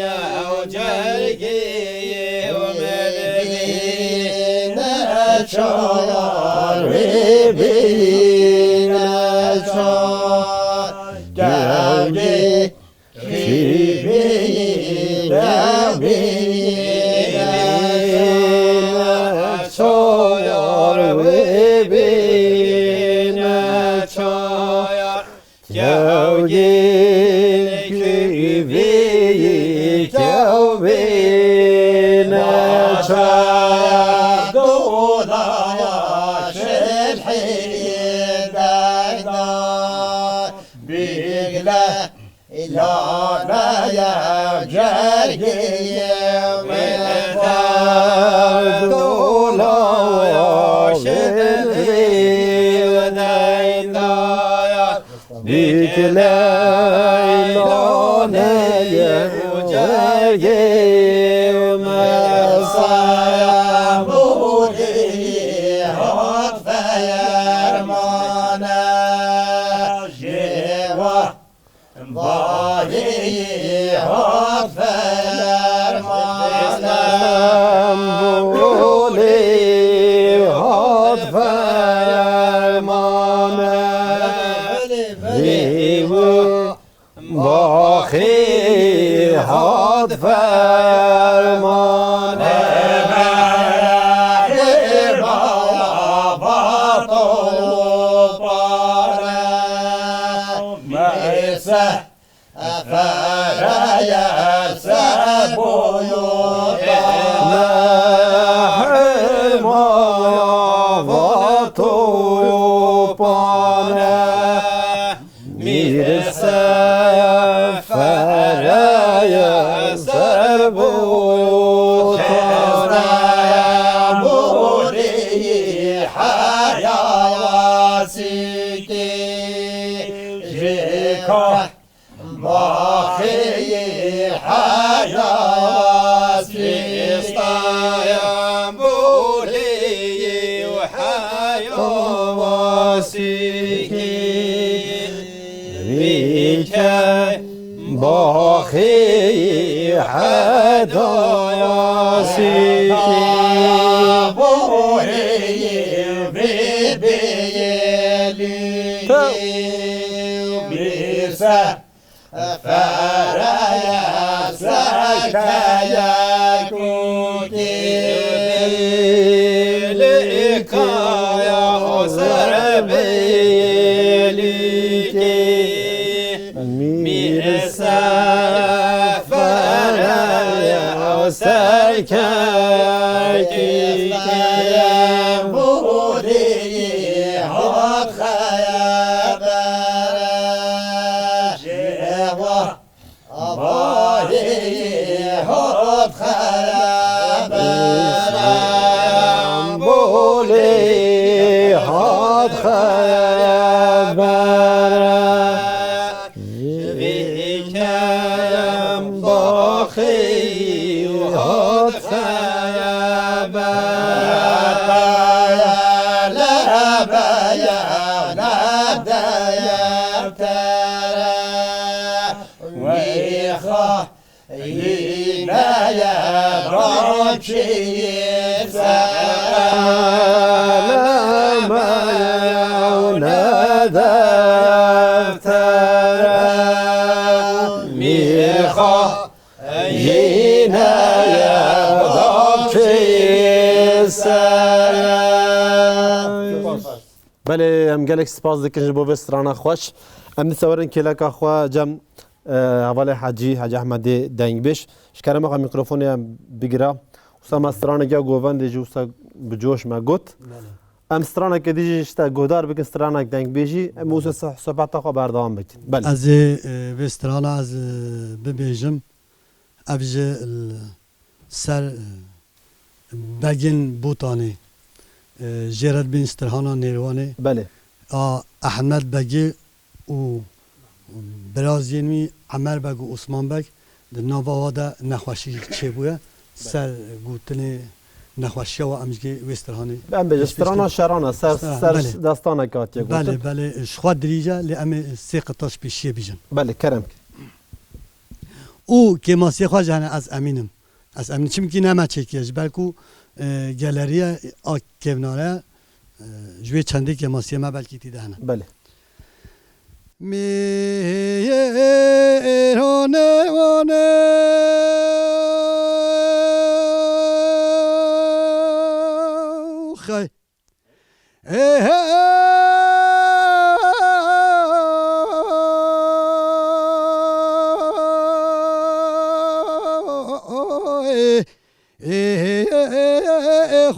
ye û cergê û merdî. Neçar wê bî neçar. Kevgê, kevgê, kevgê, neçar wê bî neçar. Kewgî, Fermane mehriba va topane mese fereye ser boyota. Mehriba va topane Mîrse fereye ser boyota. Borî heya sikî jika baxî heya sikî. Staya borî heya sikî. Vî ke baxî hedaya sîkî. Borî vî bêlî bîse fereye sekeye kûkî. Lê kaya ser bêlîkî. Mîrse fereye serkekî. Borî hat xebere jêwa. Avahî hat xebere. Bolê hat xebere. Vî kem baxî hat xebere. Lebeya nedeye tere. Wî xwe yîneye raçî selameye û nedeftere. Mîxa yîneye raçî selam. Belê, em gelek spas dikin ji bo vê strana xweş. Em dîsa werin kêleka xwe cem, e, hevalê Hecî, Hecî Ehmedê dengbêj. Ji kerema xwe mîkrofonê em bigira. Wisa me straneke govendê jî wisa bi coş me got. Belê. Em straneke dî jî ji te guhdar bikin, stranek dengbêjî. Em wisa soh-, sohbeta xwe berdewam bikin. Belê. Ez ê, e, vê strana ez, e, bibêjim. Ev ji l-, ser, e, Begên Botanê, e, jê re dibên Strihana Nêrwanê. Belê. A Ehmed Begê û birazên wî Emer Beg û Osman Beg di nava wa de nexweşî çêbûye. Belê. Ser gotinê nexweşiya wa em ji wê Strhanê Em bêje pêşkêş strana dikin. Şerana, ser, Strana, ser belê. Destaneke hatiye gotin. Belê, belê, ji xwe dirîj e, lê em ê sê qitaş pêşiyê bîjin. Belê, kerem. Û kêmasiyê xwe jî hene, ez emîn im. Ez emîn, çimkî ne me çêkiye, ji ber ku, e, geleriye a kevnare, e, ji wê çendê kêmasiyê me belkî tî de hene. Belê. Mêrane wane xey.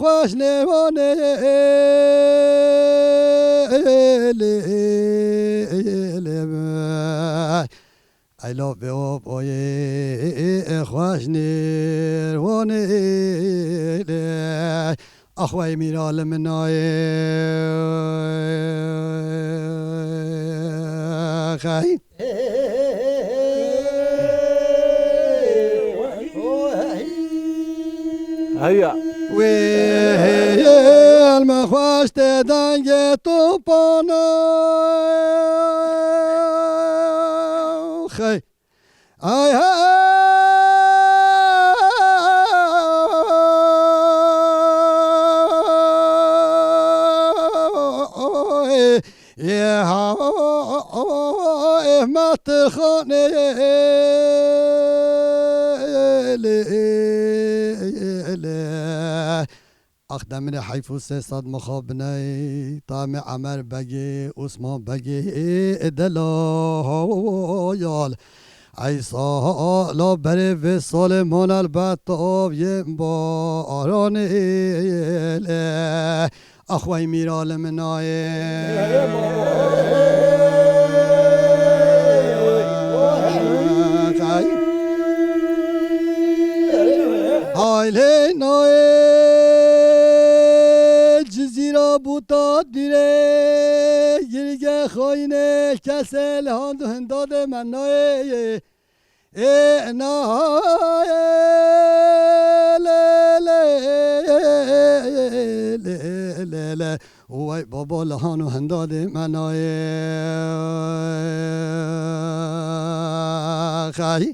Xweş nêvanê lê lê. Ey lafê hop oyê xweş nêr wanê lê. Axwey mîra li min nayê xey. Heya. Wê el me xweş te dengê topana. Xey. Ay ha. Ye ha. Ehmet Xanê. Ax demirê heyf û sê sed mixabiney, tamê Emer Begê, Osman Begê, delal. Eysa la berê vê salê man elbet tav yên baranê lê. Axwey mîra li min nayê. Aylê nayê Cizîra bûta dîrê, girge xayînê kesê li hand û hindadê me nayê. Ê nayê lê lê lê lê lê. Wey baba li han û hindadê me nayê. Xey.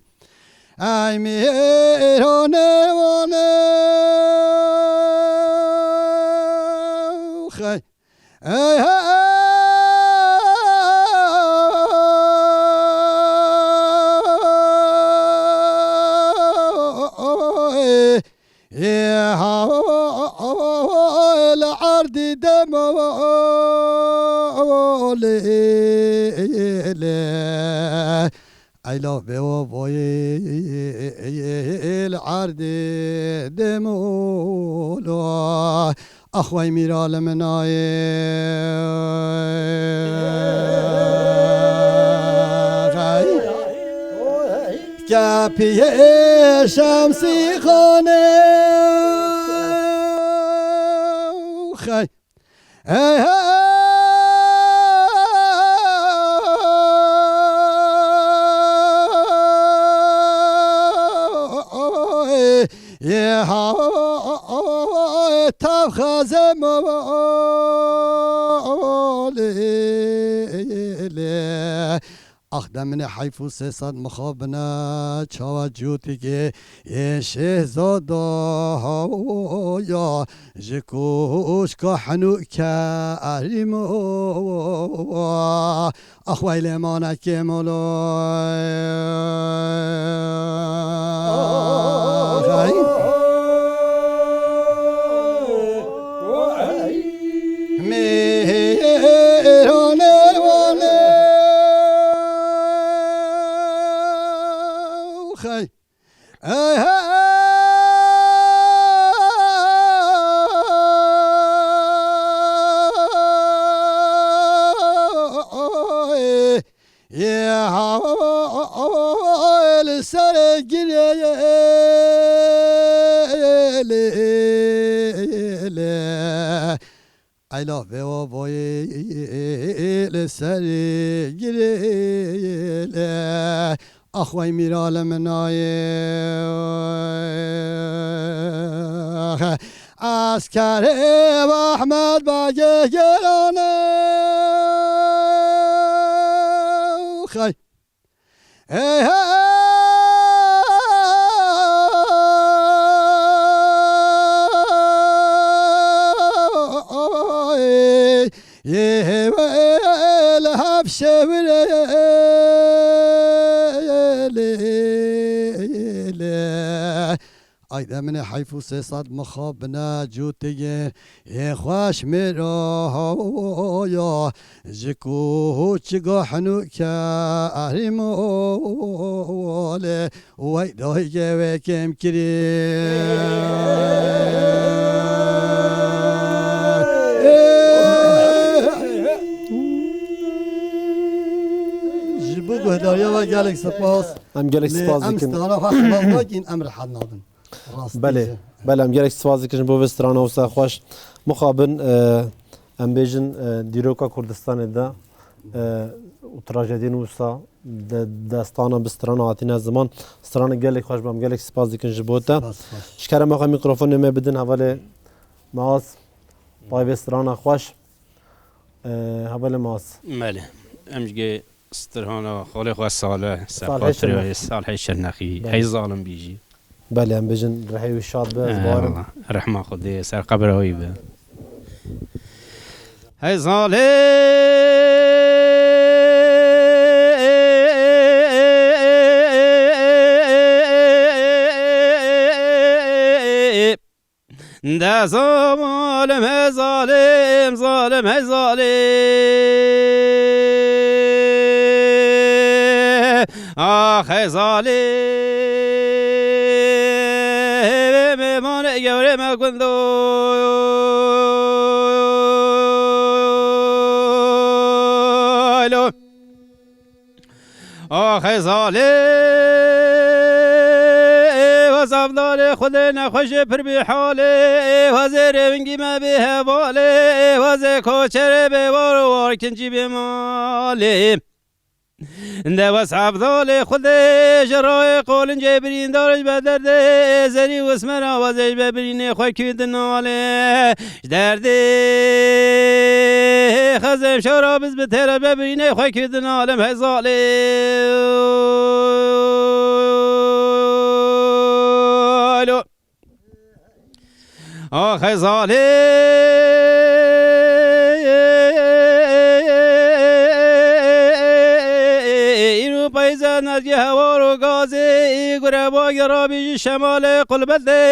Ey mêranê wan e, xey. Ey, hey, ey, ha, li erdî demolê. Eyla vê wa voyê li erdê demola. Axwey mîra li min nayê. Kepiyê Şemsî Xanê. Xey. Ey, hey, yê, ha, tev xeze molê lê. Ax deminê heyf û sê sed mixabine çawa cûtikê yê şêhzada ya ji kûşka henû kerîmo. Axwey lê mane kêmolo. Mêrane wane. Xey. Ey, hey, yê, ha, li ser girê lê. Eyla vê wa voyê li ser girê lê. Axwey mîra li min nayê. Eskerê Ehmed Begê Gêlanê. Xey. Ey, hey, yê, hey, li hev şewirê lê. Ay deminê heyf û sê sed mixabine cûtigir. Ê xweş mêro ya ji kûçiga henû kerîmo lê. Wey dayikê wê kêm kirî. Ji bo guhdariya we gelek spas. Em gelek Lê spas em dikin. Strana xwe spas nakin, em rihet nabin. Rastî Belê, jî. Belê, em gelek spas dikin ji bo vê strana wisa xweş. Mixabin, e, em bêjin, e, dîroka Kurdistanê de, e, û trajediyên wisa de, destana bi strana hatine ziman. Strana gelek xweş bû, em gelek spas dikin ji bo te. Spas, spas. Ji kerema xwe mîkrofonê me bidin hevalê Maas. Pay vê strana xweş. E, hevalê Maas. Belê. Em ji gê Strana xalê xwe Salih, Salihê Sefatirê Şirnexî. Salihê Şirnexî. Belê. Hey zalim bî jî. Belê, em bêjin rihê wî şad be, ez bawerim. Eyvallah. Rehma Xwedê ser qebra wî be. Hey zalim. De zalim, hey zalim, zalim, hey zalim. Ax, hey zalim, mêvanê gewrê me gundo. Alo. Axê zalê, wez evdalê Xwedê nexweşê pir bî halê, wezê rêvingî me bê hevalê, wezê koçerê bê war û war kincî bê malê. De wez evdalê Xwedê ji rayê qolincê birîndar ji be derdê zerî û smera wezê ji be birînê xwe kî dinalê. Ji derdê xezim şara biz bi têre be birînê xwe kir dinalim hezalê. Alo. Ax hezalê. Îro peyze nezgê hewar û gazê, î gure bagê rabî ji şemalê qulbetê,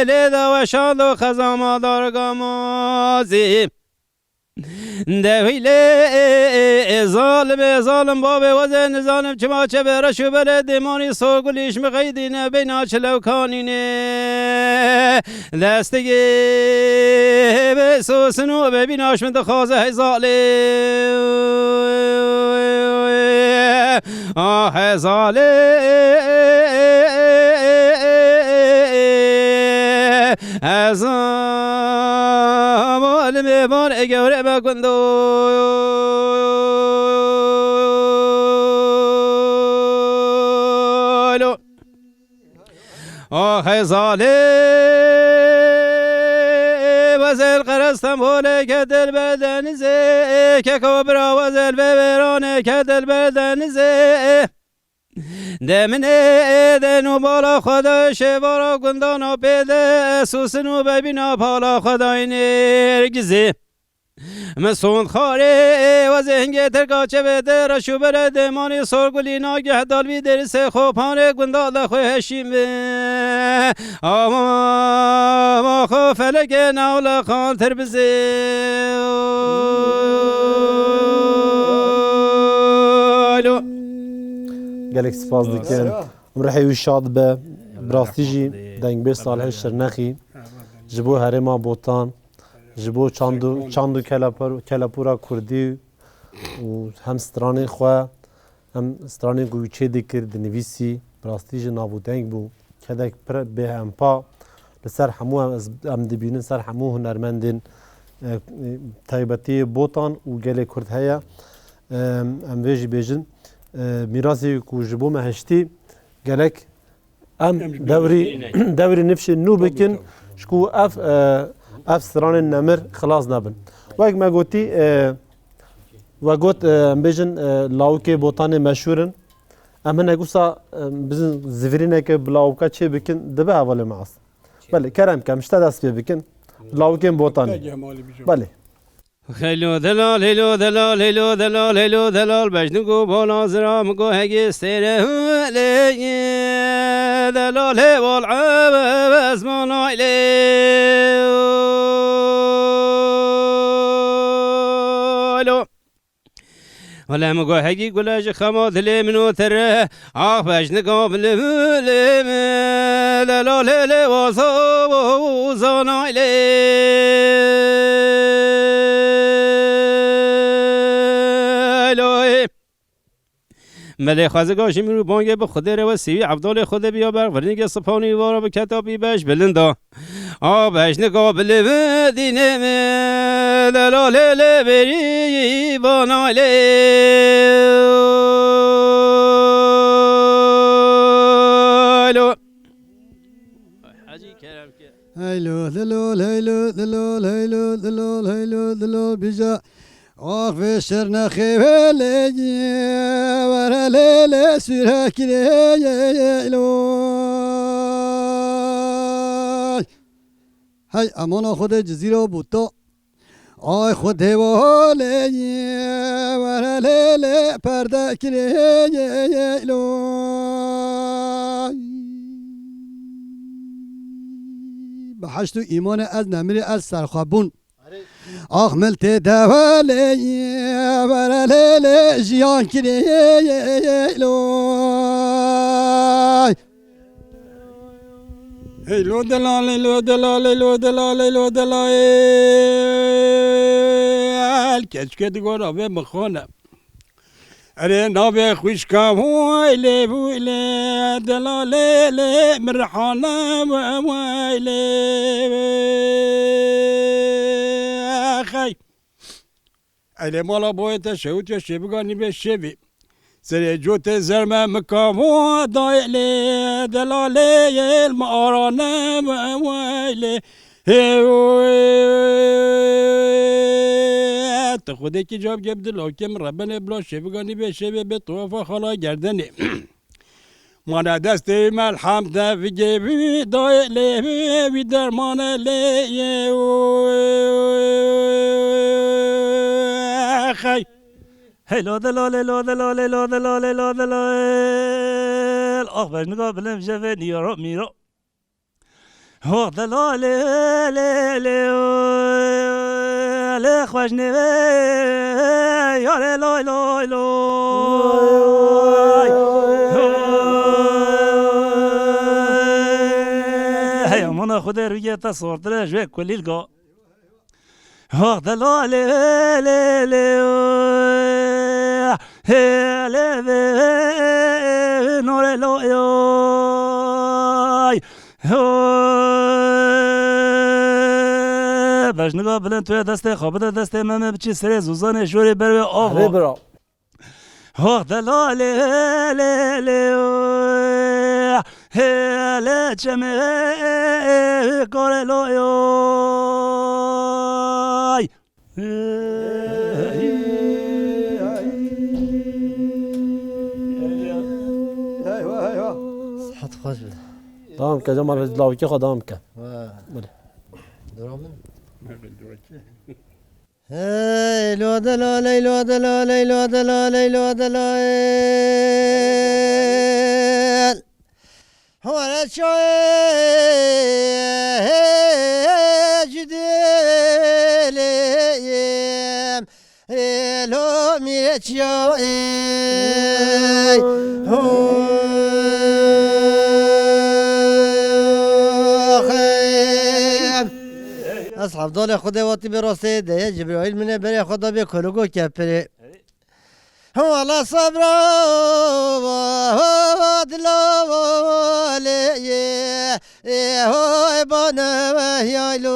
lê de weşando xezama dargamazê. De hîlê, e, e, e, zalim, e, zalim bavê wezê nizanim çima çevê reş û belê dêmanî sorgulîş mi xeydîne beyna çilewkanîne. Destigê bê sosin û bê bînaş min dixwaze hey zalê. Ah, hey zalê. Ez amal mêvan ê gewrê me gundo. Alo. Ax, hey zalê. Wezel qere Stenbolê ke dilber denizê. Keko bira wezel vê wêranê ke dilber denizê. De min ê de nû bala xwe de şêvara gundana pê de, sosin û bebîna pala xwe dayê nêrgizê. Min sond xarê wezê hingê tirka çevê de, reş û bere dêmanî sorgulî nageh dalvî derisê xwe panê gunda de xwe heşî min. Ama xwe felekê newle qantir bizê. Alo. Gelek spas dikin. Rihê wî şad be. Bi rastî jî dengbêj Salih Şirnexî ji bo herêma Botan, ji bo çand û, çand û kelepar-, kelepûra kurdî û hem stranên xwe, hem stranên ku wî çê dikir, dinivîsî, bi rastî jî nav û deng bû. Kedek pir bêhempa li ser hemû em, ez, em dibînin, ser hemû hunermendên, e, e, taybetiyê Botan û gelê Kurd heye. E, em vê jî bêjin, e, mîrasê ku ji bo me hiştî gelek em Em ji bîr dewrî, dewrî nifşê nû bikin, ji ku ev, e, ev stranên nemir xilas nebin. Wek me gotî, e, we got, e, em bêjin, e, lawikê Botanê meşhûr in. Em hinek wisa, e, bizin zivirîneke bi lawika çê bikin, dibe hevalê me Aslan. Belê, kerem kem, ji te dest pê bikin. Lawikên Botanê. Belê. Xeylo delal, heylo delal, heylo delal, heylo delal, bejnigo bola zira migo hegê stêre hûlê. Delal hê wal ebez manaylê. Alo. Wele migo hegî gule ji xema dilê min û tere. Ax bejniga bilê min, lê lê lê lê waza zanaylê. Loy. Melê xweziga ji min û bangê bi Xwedê re we sîwî evdalê Xwedê biya ber, virnîgê sipanî wara bi ketapî beş bilinda. A bejnika bilê min dînê min, lê lê lê lê berî vanaylê. Lo. Hecî Kerem ke. Heylo, lilo, leylo, lilo, leylo, lilo, leylo, lilo, bija. Ax vê şer nexê wê lê, were lê lê sure kirê, lilo. Hey, emana Xwedê Cizîra Bûta. Ay Xwedê wa lê, were lê lê perde kirê, lilo. Bi heşt û îmanê ez nemirî ez serxwebûn. Ax miltê develê, were lê lê jiyan kirê loy. Hey lo delalê, lo delalê, lo delalê, lo delalê. El keçke digora ve mixone. Erê navê xwişka vay lê vay lê, delalê lê mirhane vay lê. Xey. Elê mala boyê te şewit ya şêbiga nîvê şêvî. Serê cotê zerme mikavo dayê lê, delalê yêl mi arane vay lê. Hê, tu xwedekî cab geb dil awkê min rebenê bila şêviganî bê şêvê bê tuwafa xala gerdenê. Mane destê me elham te vigê vî dayê lê vî dermane lê yê. Xey. Hey lo de lo lê lo de lo lê lo de lo lê lo de lo. Ax bejnika bilim jevê nîro mîro. Ho de lo lê lê lê o, lê xweş nê ve yarê loy loy loy. Hey amana Xwedê rûyê te sortire ji wê kulîlga. Ho de lo lê lê lê o, hê lê ve norê loy oy. Ho, bejnika bilind tu yê destê xwe bide destê me, me biçî serê zûzanê şorê ber wê ava. Erê bira. Ho de la lê lê o, hê lê çemê kore lo yo. Sihet xweş be. Devam ke, Cemal, lavîkê xwe devam ke. Belê. Dora min. Hey lo de la ley lo de la ley lo de la ley lo de la el. Hore çayê cidêlê yêm, ê lo mîreçya ê. Oxê. Ez hevdalê Xwedê watî bê rastê de ye, Cibraîl min ê berê xwe da bê kologo kepirê. Wala sabra dila lê ye, ê hoy bane ve yayloy.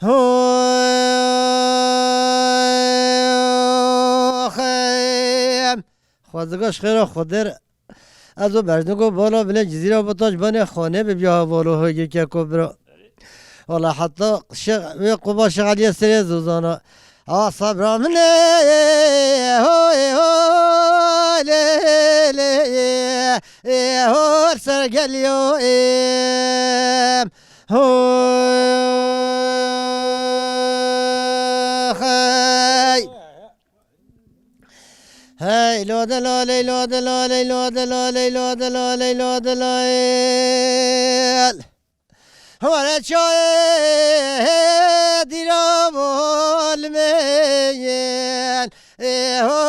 Hoy xem. Xwezdigoş xêra Xwedê re. Ez û Bejnik û Bala bilê Cizîra Bitaş benê xanê bibiya hevalo hoygê keko bira. Wala heta şex-, wê quba Şex Eliyê serê zozana. A sebra min ê, hoy, hoy, lê, lê, ê, hor ser geliyo, ê, hoy, hey. Hey lo de la ley lo de la ley lo de la ley lo de la ley lo de la el. Hore çayê dîra bol meyen. E ho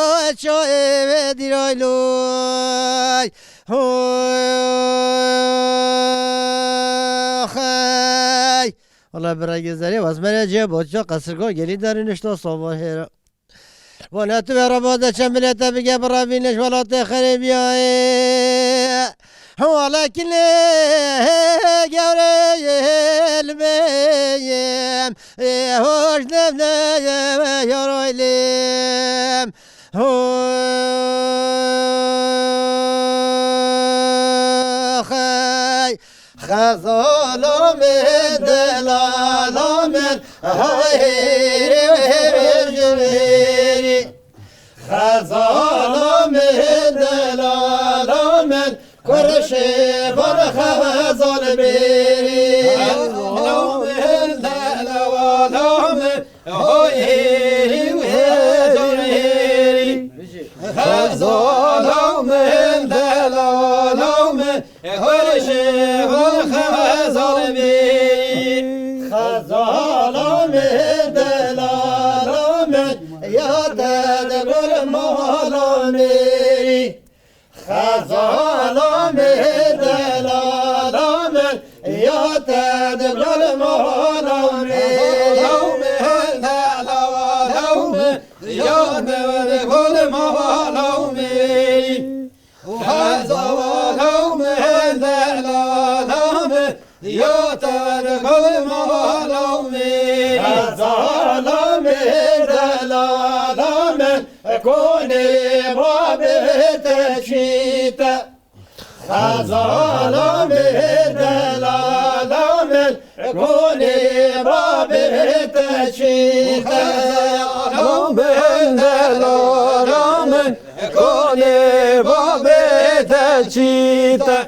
çayê ve dîray loy. Ho xey. Wala bira gezerê wazmere ce boço qasirgo gelî derin işte sabah hera. Vana tu ve raba de çend milete bige bi revîniş welatê xerêbiyayê. Hewala kinê gewre ilmeyim, ê hoş devneye ve yaraylim. Ho xey. Xezala min, delala min, hay hêrî wê bêjin hêrî. Xezala min, delala min, kurşê bar xezal bêrî. Xezala min, delala min, hay hêrî wê bêjin hêrî. Xezala min, delala min, Xweşê xwe xez Zala min, delala min, ya te digul mala min. Xezala min, delala min, ya te digul mala min. Xezala min, delala min, ya te digul mala min. Xezala min, delala min, ya te digul mala min. Xezala min, delala min, konê babê te çî te. Xezala min, delala min, konê babê te çî te. Xezala min, delala min, konê babê te çî te.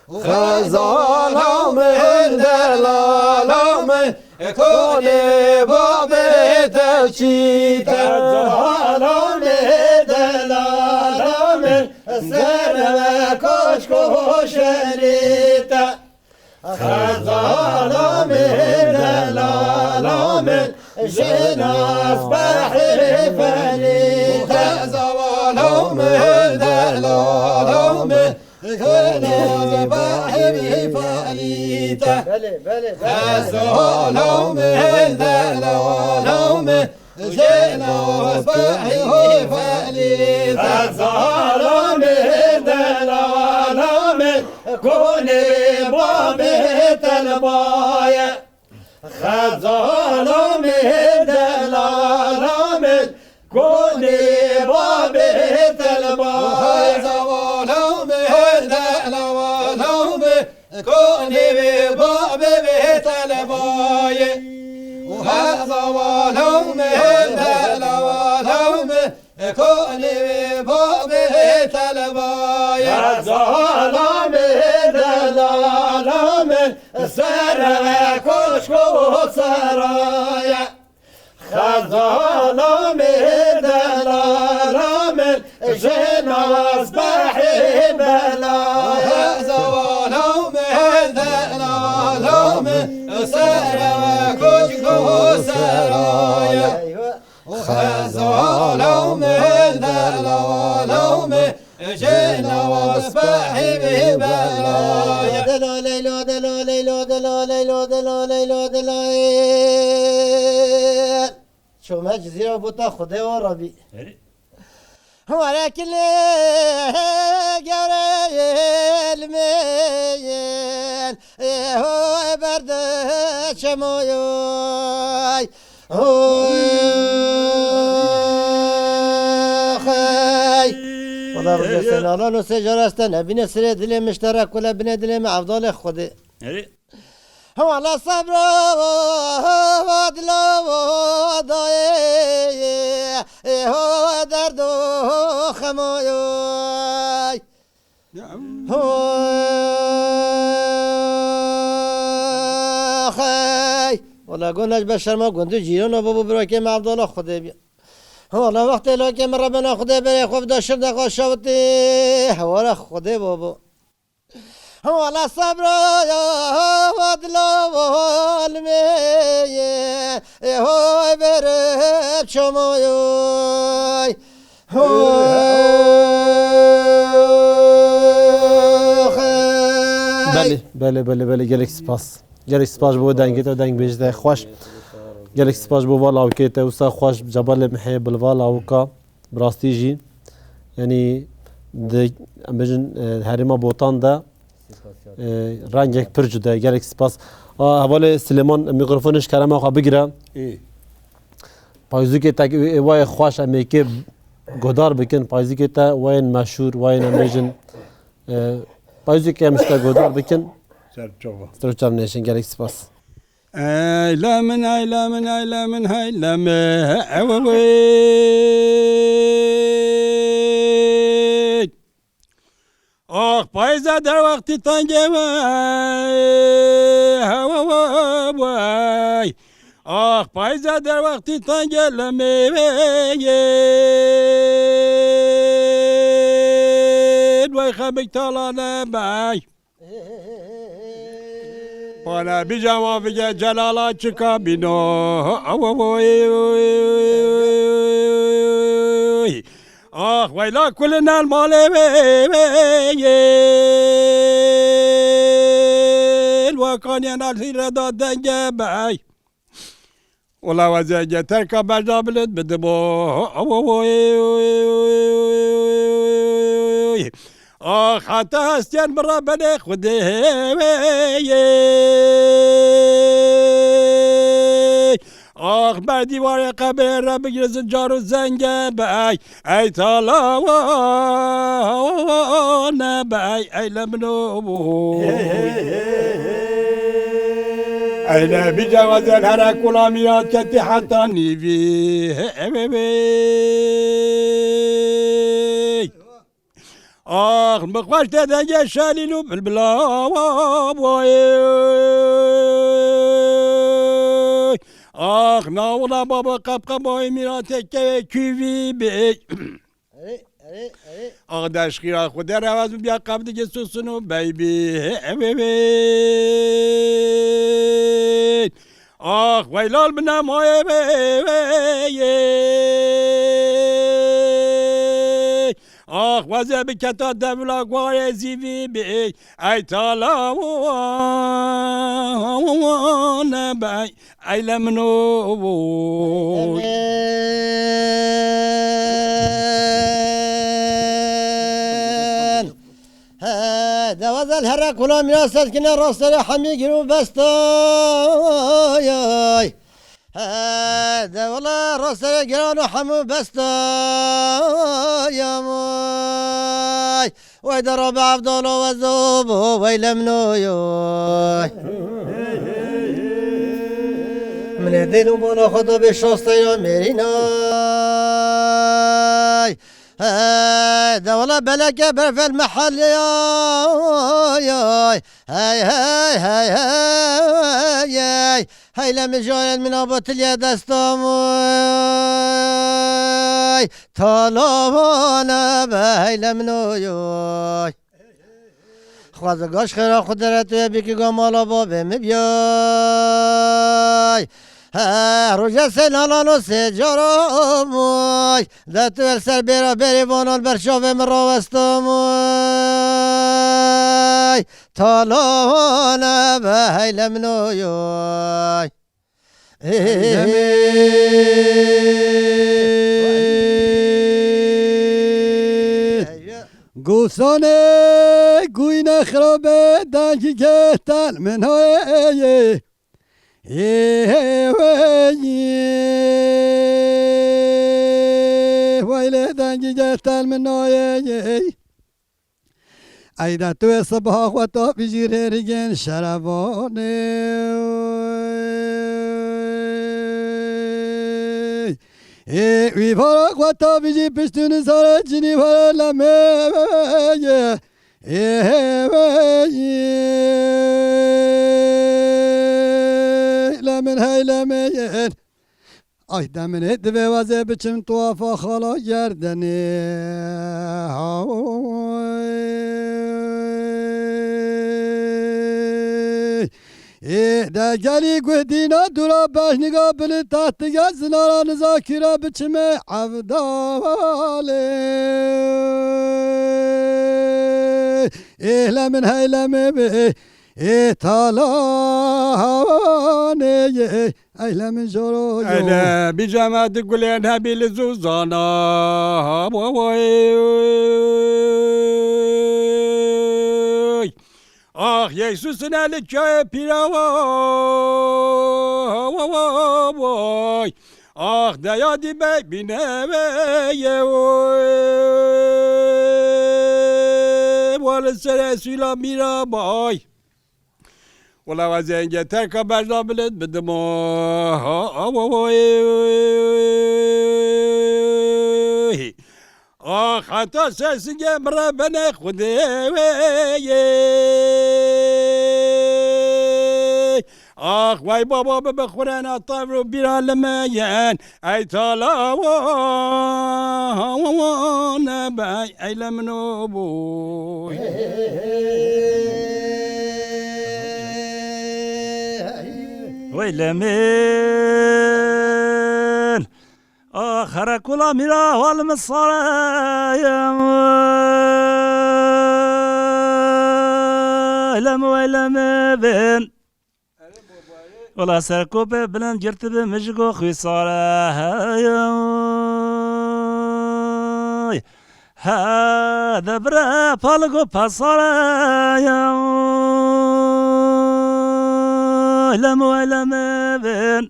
Xezala min, delala min, konê babê te çî te. Xezala min, delala min, ser ve koçko şerî te. Xezala min, delala min, jina spehî felî te. Xezala min, delala min, Belê, belê, belê. Xezala min, delala min, jina spehî felî te. Xezala min, delala min, konê babê te li ba ye. Xezala min, delala min, konê babê te li ba ye. Xezala min, delala min, konê babê te li ba ye. Xezala min, delala min, konê babê te li ba ye. Xezala min, delala min, ser ve koçko seraye. Xezala min, delala min, jina spehî bela ye. Xezala min, delala min, ser ve koçko seraye. Eyvah. Xezala min, delala min, jina spehî bela ye. Dela Leyla, dela Leyla, dela Leyla, dela Leyla, dela Leyla. Çome Cizîra bû ta Xwedê wa Rebî. Erê. Warekilê gereyel meyel, e, ho berde çemoyay. Ho, xey. Wala rojê sena lan o sê cara este nebîne sirê dilê mişterek kule binê dilê me evdalê Xwedê. Erê. Wala sebra dila dayê, e, ho derdo xemayay. Ho, xey. Wala gon ez be şerma gundî cîrana babo birakê me Evdala Xwedê bî. Wala wextê lakê min Rebena Xwedê berê xwe bida şir de xwe şawitê hewara Xwedê babo. Wala sebra ya dila almê ye, e, hoy berê çamoyay. Belê, belê, belê, belê, gelek spas. Gelek spas ji bo dengê te, dengbêjê te xweş. Gelek spas ji bo va lawikê te, wisa xweş, cebalê mihê bilva lawika. Bi rastî jî, yanî di, em bêjin, e, herêma Botan de, e, rengek pir cuda ye. Gelek spas. A, hevalê Silêman, mîkrofonê ji kerema xwe bigire. Ê. Payzûkê tek ê, ê wayê xweş em ê kê godar bikin. Payzûkê te wayên meşhûr, wayên em bêjin, e, payzûkê em ji te godar bikin. Ser çava. Ser çav nêşin, gelek spas. Eyle min, eyle min, eyle min, eyle min, ewe wey. Ax payze der wextî tenge wey, hewe wey. Ax payze der wextî tenge lemê wey. Wey xebik talane bey. Pana bîca ma bige celala çika bîno. Awoy. Ah, weyla kulin el malê wê, wê, yê. Wakaniyên el hîre da denge bey. Wela wezege terka berda bilind bidimo. Awoy. Ah, heta hestiyên min re benê Xwedê. Ah, ber dîwarê qebrê re bigire zincar û zenge bey. Ey talawane bey, ey le min o. Ey le bîca wezên here kula mîrat ketî heta nîvî. Ah, min xweş tê dengê şelîl û bilbila wa boyê. Ah, nawila baba qepqemayê mîratê kevê kûvî bê. Erê, erê, erê. Ah, deşxîra Xwedê rewez biya qebdikê susun û beybî. Eve bê. Ah, weylal bine mayê bê, bê, yê. Ah, weze biketa devla guarê zîvî bê. Ey talawane bey, ey le min o. He, dewazel here kula mîna seskine rastene hemî gir û bestayay. He, de wela rastene giran û hemû bestayam ay. Wey de Rabbi Evdalo wezo bo wey lemnoyoy. Min ê dêl û bona xwe da bê şasteyra mêrînay. Hey, de wela beleke berfel mehelleyay. Hey, hey, hey, hey, hey. Hey, le min jarên min abo tiliye destam. Hey, talavane be, hey, le min oy, oy. Xwezî gaş xêra xwe dere tu yê bikî ga mala babê min biyay. He, roje sê nalan û sê caran oy. De tu el ser bêra berê vanan ber çavê min rawestam oy. Talavane be hey le min oy oy. Gusanê guyne xirabe dengî getel min hayê. Ê wey, weylê dengî getel min hayê. Ey de tu ê sibaha xwe tapî jî rêrigên şerevanê. Ê wî vara xwe tapî jî piştû nizare cinî vere lemê. Ê wey. Lemin hey lemin. Ay deminê divê wezê biçim tuwafa xala gerdenê. Haoy. Ê de gelî guhdîna dûra bejniga bilî tehtige zinara nizakîra biçime evdalê. Ê le min hey le me be. Ê talanê ye, ey le min joro yo. Ey le bîceme di gulên hebî li zûzana. Ax, Yesusine li çayê pîra. Ax, deya dî bey bîne ye. Wali sere sîla mîra bay. Wela wezê hingê terka berda bilind bidimo. Ax, heta ser singê min re benê Xwedê. Ax, wey baba bibe xurena tevr û bîra limeyen. Ey talawane bey, ey le min o boy. Weylemin. Ah, herekula mîra hal min sareyim. Weylem, weylem bin. Wela serkopê bilind girtibi min ji go xwîsare heye. He, de bire pal go pesare heye. Lem we lem bin.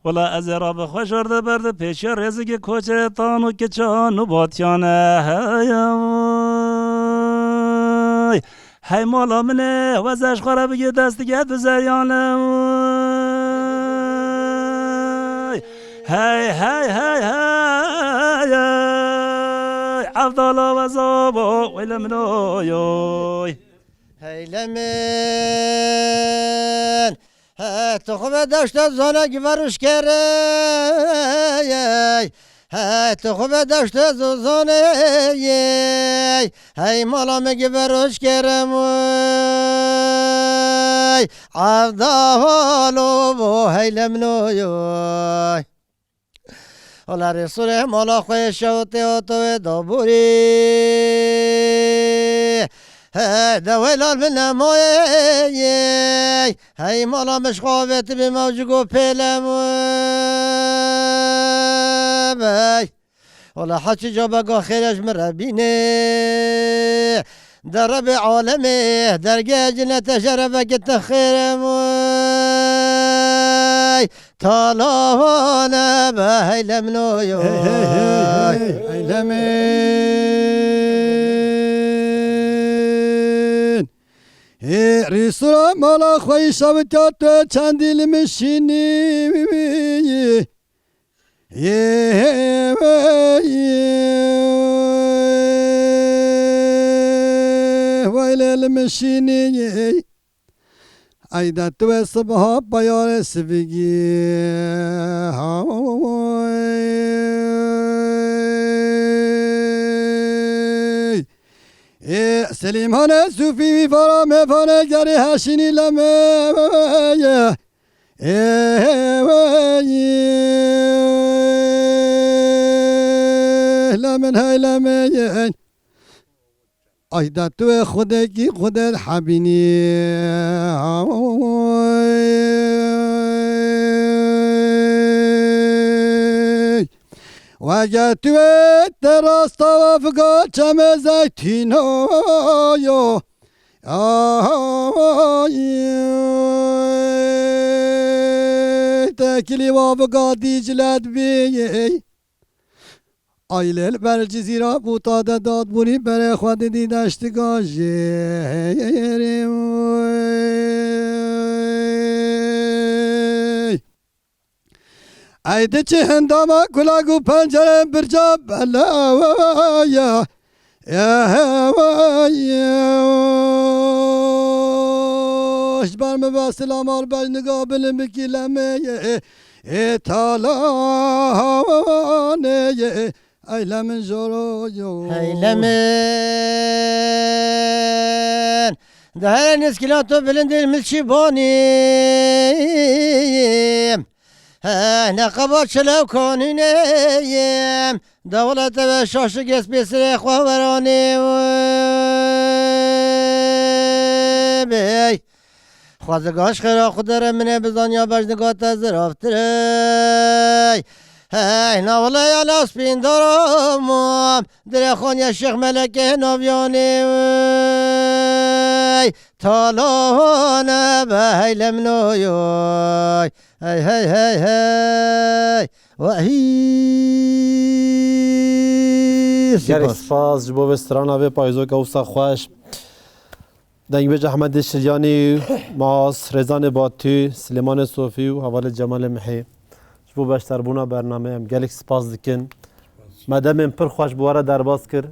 Wela ez ê rabixwe jor de ber de pêşiya rêzikê koçerê tan û kiçan û batiyane heye. Hey mala min ê, weze ji xwe re bigir dest dige tu zeryan e. Hey, hey, hey, hey, hey. Evdala weza bo, weyle min oy, oy. Heyle min. He, tu xwe be deşte zane giver û şkerê. Hey, tu xwe be deşte zozanê, hey mala me giver û şkerê, hey. Evda halo bo heyle min oy, oy. Ola rê sure mala xwe şewtê otoyê daborî. He, de weylal min nemaye. Hey, mala min ji xwe avêtibî mewcik û pêlem bey. Wela heçî cabeka xêr e ji min re bîne. De Rebê alemê dergehê cinete şerefeke te xêr e moy. Talavane be heyle min oy, oy. Hey, hey, hey, hey, eylemin. Ê, rîsura mala xwe îşabitiya tu çendî li min şînî. Yê, weylê li min şînî. Ey de tu wê sibiha peyarê sivigî. Ê, Selîmane Sûfî wî vara me vane gerê heşînî leme. Ê, wey, le min hey le min. Ay da tu wê xwedekî xwede hebînî. Wege tu wê te rasta ve figa çemê zeytîno yo. Ay, tekilî wa biga Dîcle dibî. Ay lê li ber Cizîra bûta de dadbûrî berê xwe didî deştiga jêrê. Ey diçi hindama kulak û pencerên birca beleya. Ewey, ji ber min ve silam al bejniga bilim bikî lemê ye. Ê talanê ye. Ey le min joro yo. Hey le min. De here nêzkîla to bilind ê min çi banî. He, ne qeba çilew kanîneyim. De wele te ve şaşik ez pêsirê xwe weranê bey. Xwezika ji xêra xwe dere min ê bizaniya bejnika te ziraftir ey. Hey, na wele ya la spîndara mam. Dirê xaniya Şêx Melekê naviyanê ey. Talane be hey lemnoyoy. Hey, hey, hey, hey. Wahî. Gelek spas. Spas ji bo vê strana vê payîzoka wisa xweş. Dengbêj Ehmedê Şilyanî, Mas, Rêzanê Batû, Silêmanê Sofî û hevalê Cemalê Mihê. Ji bo beşdarbûna bernameyê em gelek spas dikin. Me demên pir xweş bi we re derbas kir.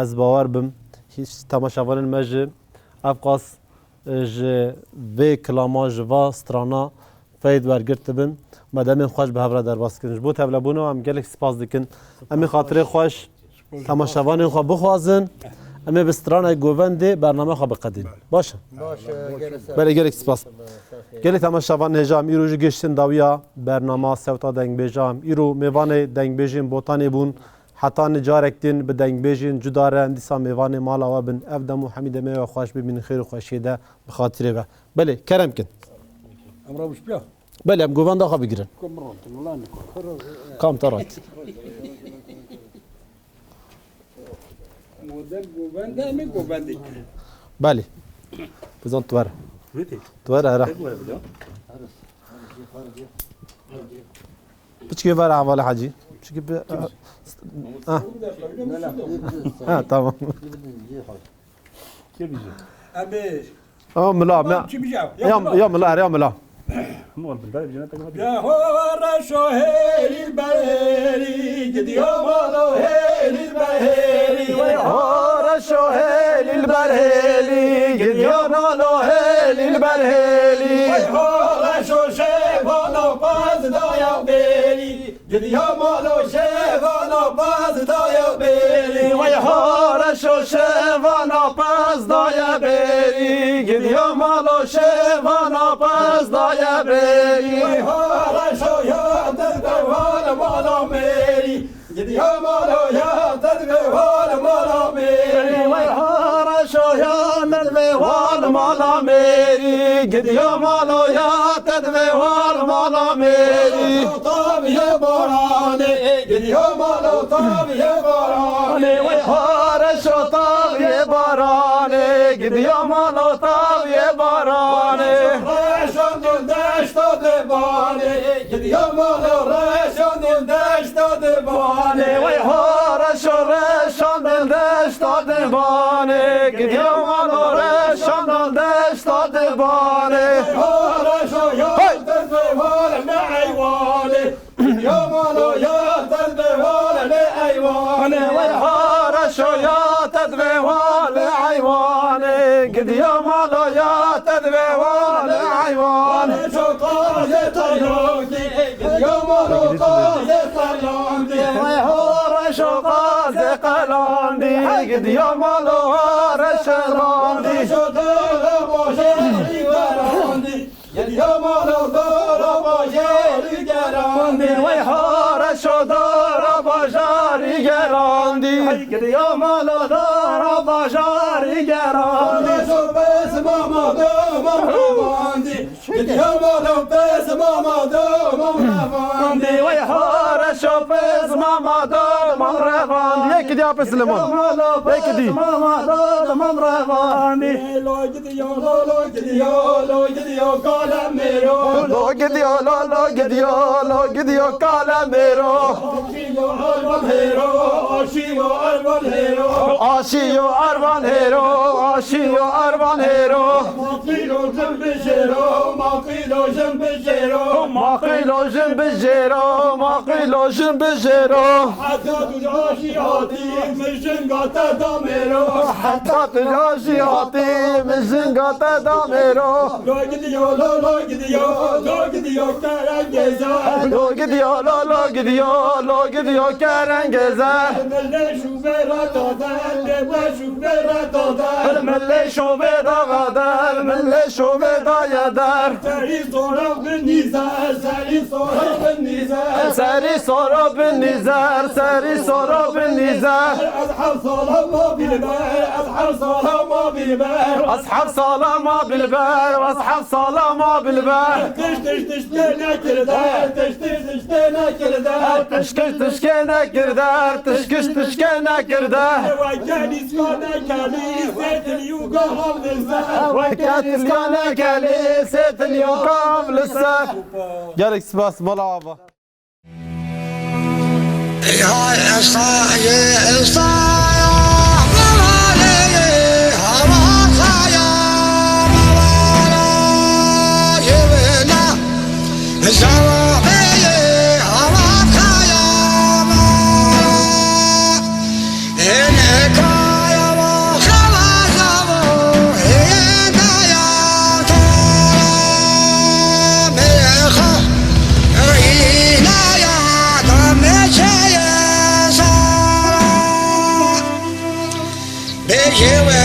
Ez bawer bim, hîç temaşevanên me jî ev qas, e, ji vê kilama, ji va strana feyz wergirtibin. Me demên xweş bi hev re derbas kirin. Ji bo tevlebûna em gelek spas dikin. Em ê xatirê xweş temaşevanên xwe bixwazin. Em ê bi stranek govendê bername xwe biqedîn. Baş e? Baş e, gelek spas. Belê, gelek spas. Gelê temaşevan hêja em îro jî gihiştin dawiya bernama Sewta Dengbêja. Em îro mêvanê dengbêjên Botanê bûn. Heta nicarek din bi dengbêjên cuda re em dîsa mêvanê mala we bin. Ev dem û hemî demê we xweş bimînin xêr û xweşiyê de bi xatirê we. Belê, kerem kin. Em rewş piya. Belê, em govenda xwe bigirin. Kom rontin, wala nikor. Kam te rat. Model govende mi govende? Belê. Bizan tu were. Witî. Tu were, here. Tek were bila. Piçkê were hevalê Hecî. Piçkê bi, ha. Ha, tamam. Kê bîje? Em ê Ama mila, Tamam, ya, kim ya? Ya ya, mila. Ya mila, ya mila. Hemû al bilber bicene tek Ya ho reşo hêlî berhêlî, gidiyo malo hêlî berhêlî. Wey ho reşo hêlî berhêlî, gidiyo malo hêlî berhêlî. Wey ho reşo şevano paz daya bêlî. Gidiya malo şevana pez daye bêrî. Wey ho reşo şevana pez daye bêrî. Gidiya malo şevana pez daye bêrî. Wey ho reşo ya derdewal mala mêrî. Gidiya malo ya derdewal mala mêrî. Wey ho reşo ya derdewal mala mêrî. Gidiya malo ya derdewal mala mêrî. Taviye baranê, gidiyo malo taviye baranê. Wey ho reşo taviye baranê, gidiyo malo taviye baranê. Reşo dil deşta de banê, gidiyo malo reşo dil deşta de banê. Wey ho reşo reşo dil deşta de banê, gidiyo malo reşo dil deşta de banê. Wey ho reşo ya Hey! dil de banê, me eywanê. Ya malo ya tedbe wale eywane. Wey ho reşo ya tedbe wale eywane. Gidiyo malo ya tedbe wale eywane. Reşo taze tayoki. Gidiyo malo taze tayoki. Wey ho reşo taze tayoki. Gidiyo malo reşo taze. Reşo taze boşe riverandi. Gidiyo malo dara bajarî gerandî. Wey ho reşo dara bajarî gerandî. Gidiyo malo dara bajarî gerandî. Reşo pez mama doma revandî. Gidiyo malo pez mama doma revandî. Wey ho reşo pez mama doma revandî. Yek diya pez limon. Yek di. Mama doma revandî. Lo gidiyo, lo, lo gidiyo, lo gidiyo kale mêro. Lo gidiyo, lo, lo gidiyo, lo gidiyo kale mêro. Aşiyo ervan hêro, aşiyo ervan hêro. Aşiyo ervan hêro, aşiyo ervan hêro. Maqîlo jin bijêro, maqîlo jin bijêro. Maqîlo jin bijêro, maqîlo jin bijêro. Heta tu aşî hatî, min jinga te da mêro. Heta tu aşî hatî, min jinga te da mêro. Lo gidiyo, lo, lo gidiyo, lo gidiyo kerengêza. Lo gidiyo, lo, lo gidiyo, lo gidiyo kerengêza. Milê şûvê re dade, lê me şûvê re dade. Milê şûvê daxa der, milê şûvê daye der. Serî sora bin nîzer, serî sora bin nîzer. Serî sora bin nîzer, serî sora bin nîzer. Ez heft sala ma bilber, ez heft sala ma bilber. Ez heft sala ma bilber, ez heft sala ma bilber. Tiş tiş tiş tê nekirde, tiş tiş tiş tê nekirde. Tişkiş tişkê nekirde, tişkiş tişkê nekirde. Weke nîska nekelî, sê tilî û galan li ser. Weke nîska nekelî, sê tilî û galan li ser. Gelek spas, mala ava. Yê we